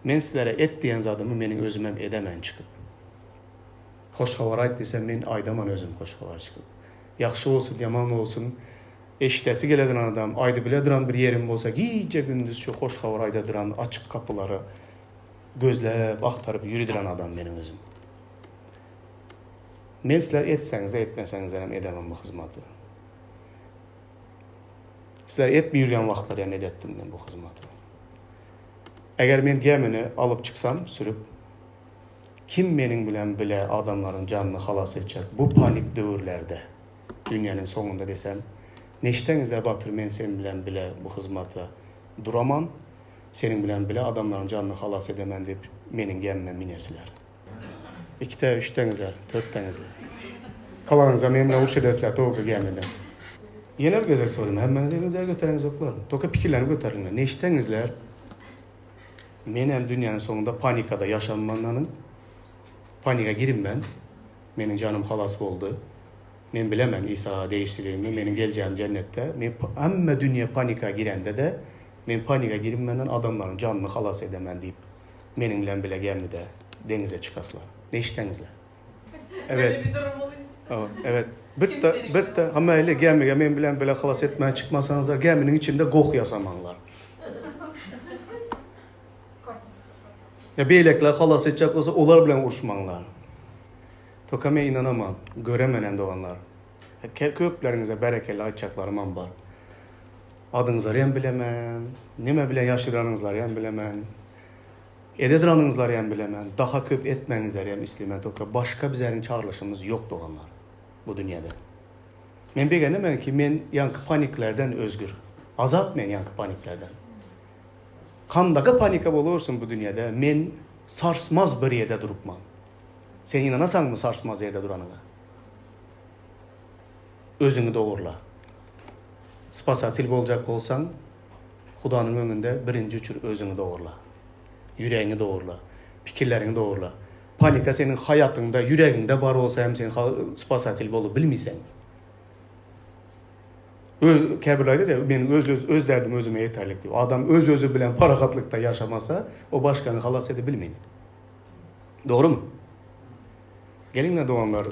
Speaker 1: Men sizlere et diýen zadymy meniň özümem edemen çykyp. Hoş habar aýt diýsem men aýdaman özüm hoş habar çykyp. Ýagşy bolsun ýaman bolsun eşidesi geleduran adam aýdybileduran bir ýerim bolsa gije gündiz şu hoş habar aýdaduran açyk gapylary gözläp agtaryp ýüridiren adam meniň özüm. Men sizler etseňizde etmeseňizlerem edemem bu hyzmaty. Sizler etmi ýürgen wagtlar hem edetdim men bu hyzmaty. Eger men gämini alyp çyksam sürüp Kim meniň bilen bile adamlaryň janyny halas etjek bu panik döwürlerde, dünýäniň soňunda desem, neşdeňizde Batyr men sen bilen bile bu hyzmata duraman, seniň bilen bile adamlaryň janyny halas edemen diýip meniň gämime minesiler. Ikide üçdeňizler, törtdeňizler. Kalanyňyzda men bilen uruş edesiler toka gämide. Ýene bir gezek soraýyn, hemmäňiz eliňizi götereňizoklar. Toka pikirlerini göteriňler. Neşdeňizler? Menem dünýäniň soňunda panikada ýaşanmananyň panika girinmen meniň janym halas boldy men bilemen Isa degişliligimi meniň geljegim jennetde men hemme dünýe panika girende-de Men panika girinmenden adamlaryň janyny halas edemen diýip, meniň bilen bile gämide deňize çykaslar. Ne işdäňizler? Evet.
Speaker 3: Öyle bir durum olunca.
Speaker 1: Evet. Bir de, bir de hama ile gämige men bilen bile halas etmän çykmasaňyzlar, gäminiň içinde goh ýasamaňlar. Ya beýlekiler halas etjek bolsa olar bilen uruşmaňlar. Toka men ynanaman, göremenem doganlar. Köpleriňize berekella aýtjaklarymam bar. Adyňyzlaryam bilemen, neme bilen ýaşyranyňyzlaryam bilemen. Edediranyňyzlaryam bilemen, daha köp etmeňizlerem islemen toka başga bizäriň çagrylyşymyz ýok doganlar bu dünýede. Men begenemen ki men ýaňky paniklerden özgür. Azat men ýaňky paniklerden. Kandaka panika bolawersin bu dünýede men sarsmaz bir ýerde durupman. Sen ynanasaňmy sarsmaz ýerde duranyňa? Özüňi dogurla. Spasatil boljak bolsaň Hudanyň öňünde birinji üçür özüňi dogurla. Ýüregiňi dogurla. Pikirleriňi dogurla. Panika seniň haýatyňda, ýüregiňde bar bolsa hem sen spasatil bolup bilmeýseň. Ö, käbirler aýdýar, meniň öz öz öz derdim özüme ýeterlik diýip. Adam öz özi bilen parahatlykda ýaşamasa, o başgany halas edip bilmeýär. Dogrumy? Geliňle doganlar,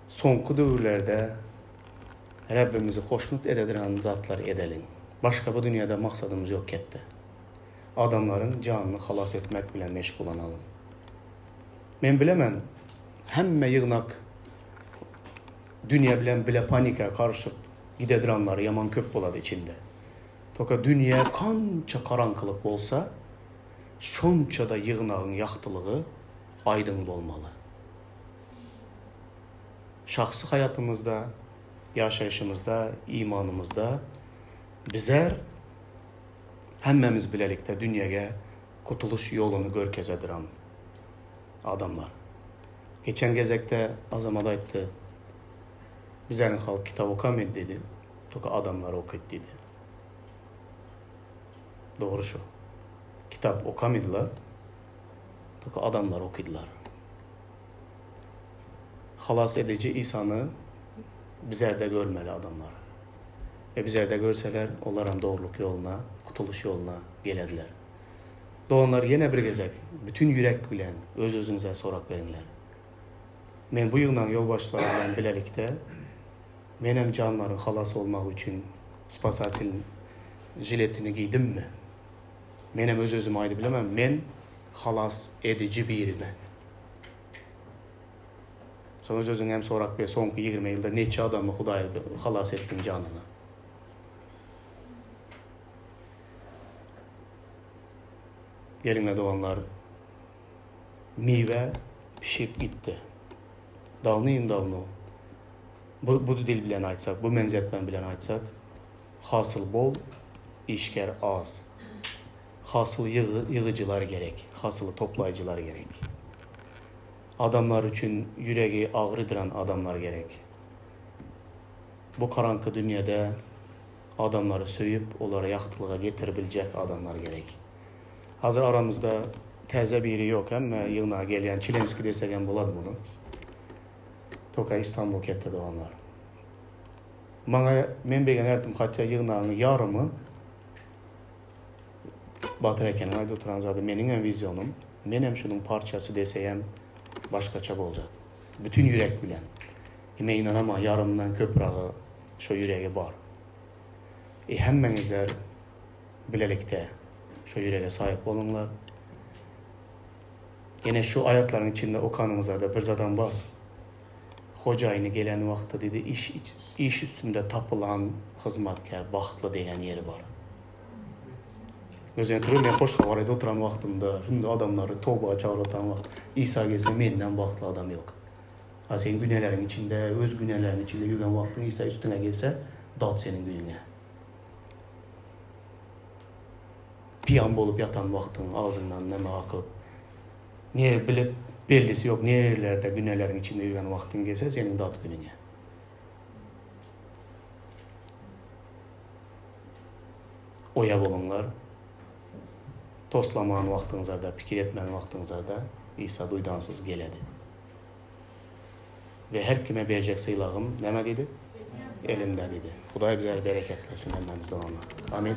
Speaker 1: soňky döwürlerde Rabbimizi hoşnut ededirän zatlar edeliň. Başga bu dünýede maksadymyz ýok ketde. Adamlaryň janyny halas etmek bilen meşgullanalyň. Men bilemen, hemme ýygnak dünýe bilen bile panika garyşyp gidediranlary ýaman köp bolady içinde. Toka dünýe kança garaňkylyk bolsa, şonça-da ýygnagyň ýagtylygy aýdyň bolmaly. Şahsy haýatymyzda, ýaşaýşymyzda, imanymyzda bizler hemmämiz bilelikde dünýäge gutulyş ýoluny görkezediran adamlar. Geçen gezekde Azamat aýtdy, Bizäniň halk kitap okamydy diýdi, toka adamlar okydy diýdi. Dogry şo. Kitap okamydylar, toka adamlar okydylar. Halas ediji Isany bizerde görmeli adamlar. We bizerde görseler, olaram dogrulyk ýoluna, gutulyş ýoluna gelediler. Doganlar ýene bir gezek bütin ýürek bilen öz-özüňize sorag beriňler. Men bu ýygnagyň ýolbaşçylary bilen bilelikde menem janlaryň halas bolmagy üçin spasatel žiletini geýdimmi? Menem öz-özüme aýdyp bilemän, men halas ediji birimi? Soň öz-özüňe hem sorap ber, soňky 20 ýylda neçe adamy Hudaý halas etdiň janyna? Geliňle doganlar, miwe pişip gitdi. Dawnym-dawno. Bu, bu dil bilen aýtsak, bu meňzetme bilen aýtsak, hasyl bol, işgär az. Hasyl ýygyjylar gerek, hasyly toplaýjylar gerek. Adamlar üçin ýüregi agrydyran adamlar gerek. Bu garaňky dünýede adamlary söýüp, olary ýagtylyga getiribiljek adamlar gerek. Hazir aramyzda täze biri ýok, hemme ýygnaga gelýän çilenski desek hem bolady muny. Toka Istanbul ketde doganlar. Maňa men begenerdim hatda ýygnagyň ýarymy Batyr ekeniň aýdyp oturan zady meniňem wizionym, menem şunuň parçasy deseýem başgaça boljak. Bütin ýürek bilen. E men ynanama ýarymyndan köpüragy şo ýüregi bar. E hemmeňizler bilelikde şo ýürege saýyp boluňlar. Ýene şu aýatlaryň içinde okanyňyzlarda bir zadam bar. Hojaýyny gelen wagty diýdi iş iş üstünde tapylan hyzmatkär bagtly diýen ýeri bar. Özüne turun men hoş habar aýdyp oturan wagtymda, şunda adamlary toba çagyryp oturan wagt Isa gelse menden bagtly adam ýok. A sen günäleriň içinde, öz günäleriň içinde ýüren wagtyň Isa üstüňe gelse, dat seniň günüňe. Piýan bolup ýatan wagtyň agzyňdan neme akyp, nere bilip bellisi ýok nerelerde günäleriň içinde ýüren wagtyň gelse seniň dat günüňe. Oýa boluňlar. Toslaman wagtyňyzada, pikir etmän wagtyňyzada Isa duýdansyz geledi. We her kime berjek sylagym näme diýdi? Elimde diýdi. Hudaý bizleri bereketlesin hemmämiz doganlar. Amin.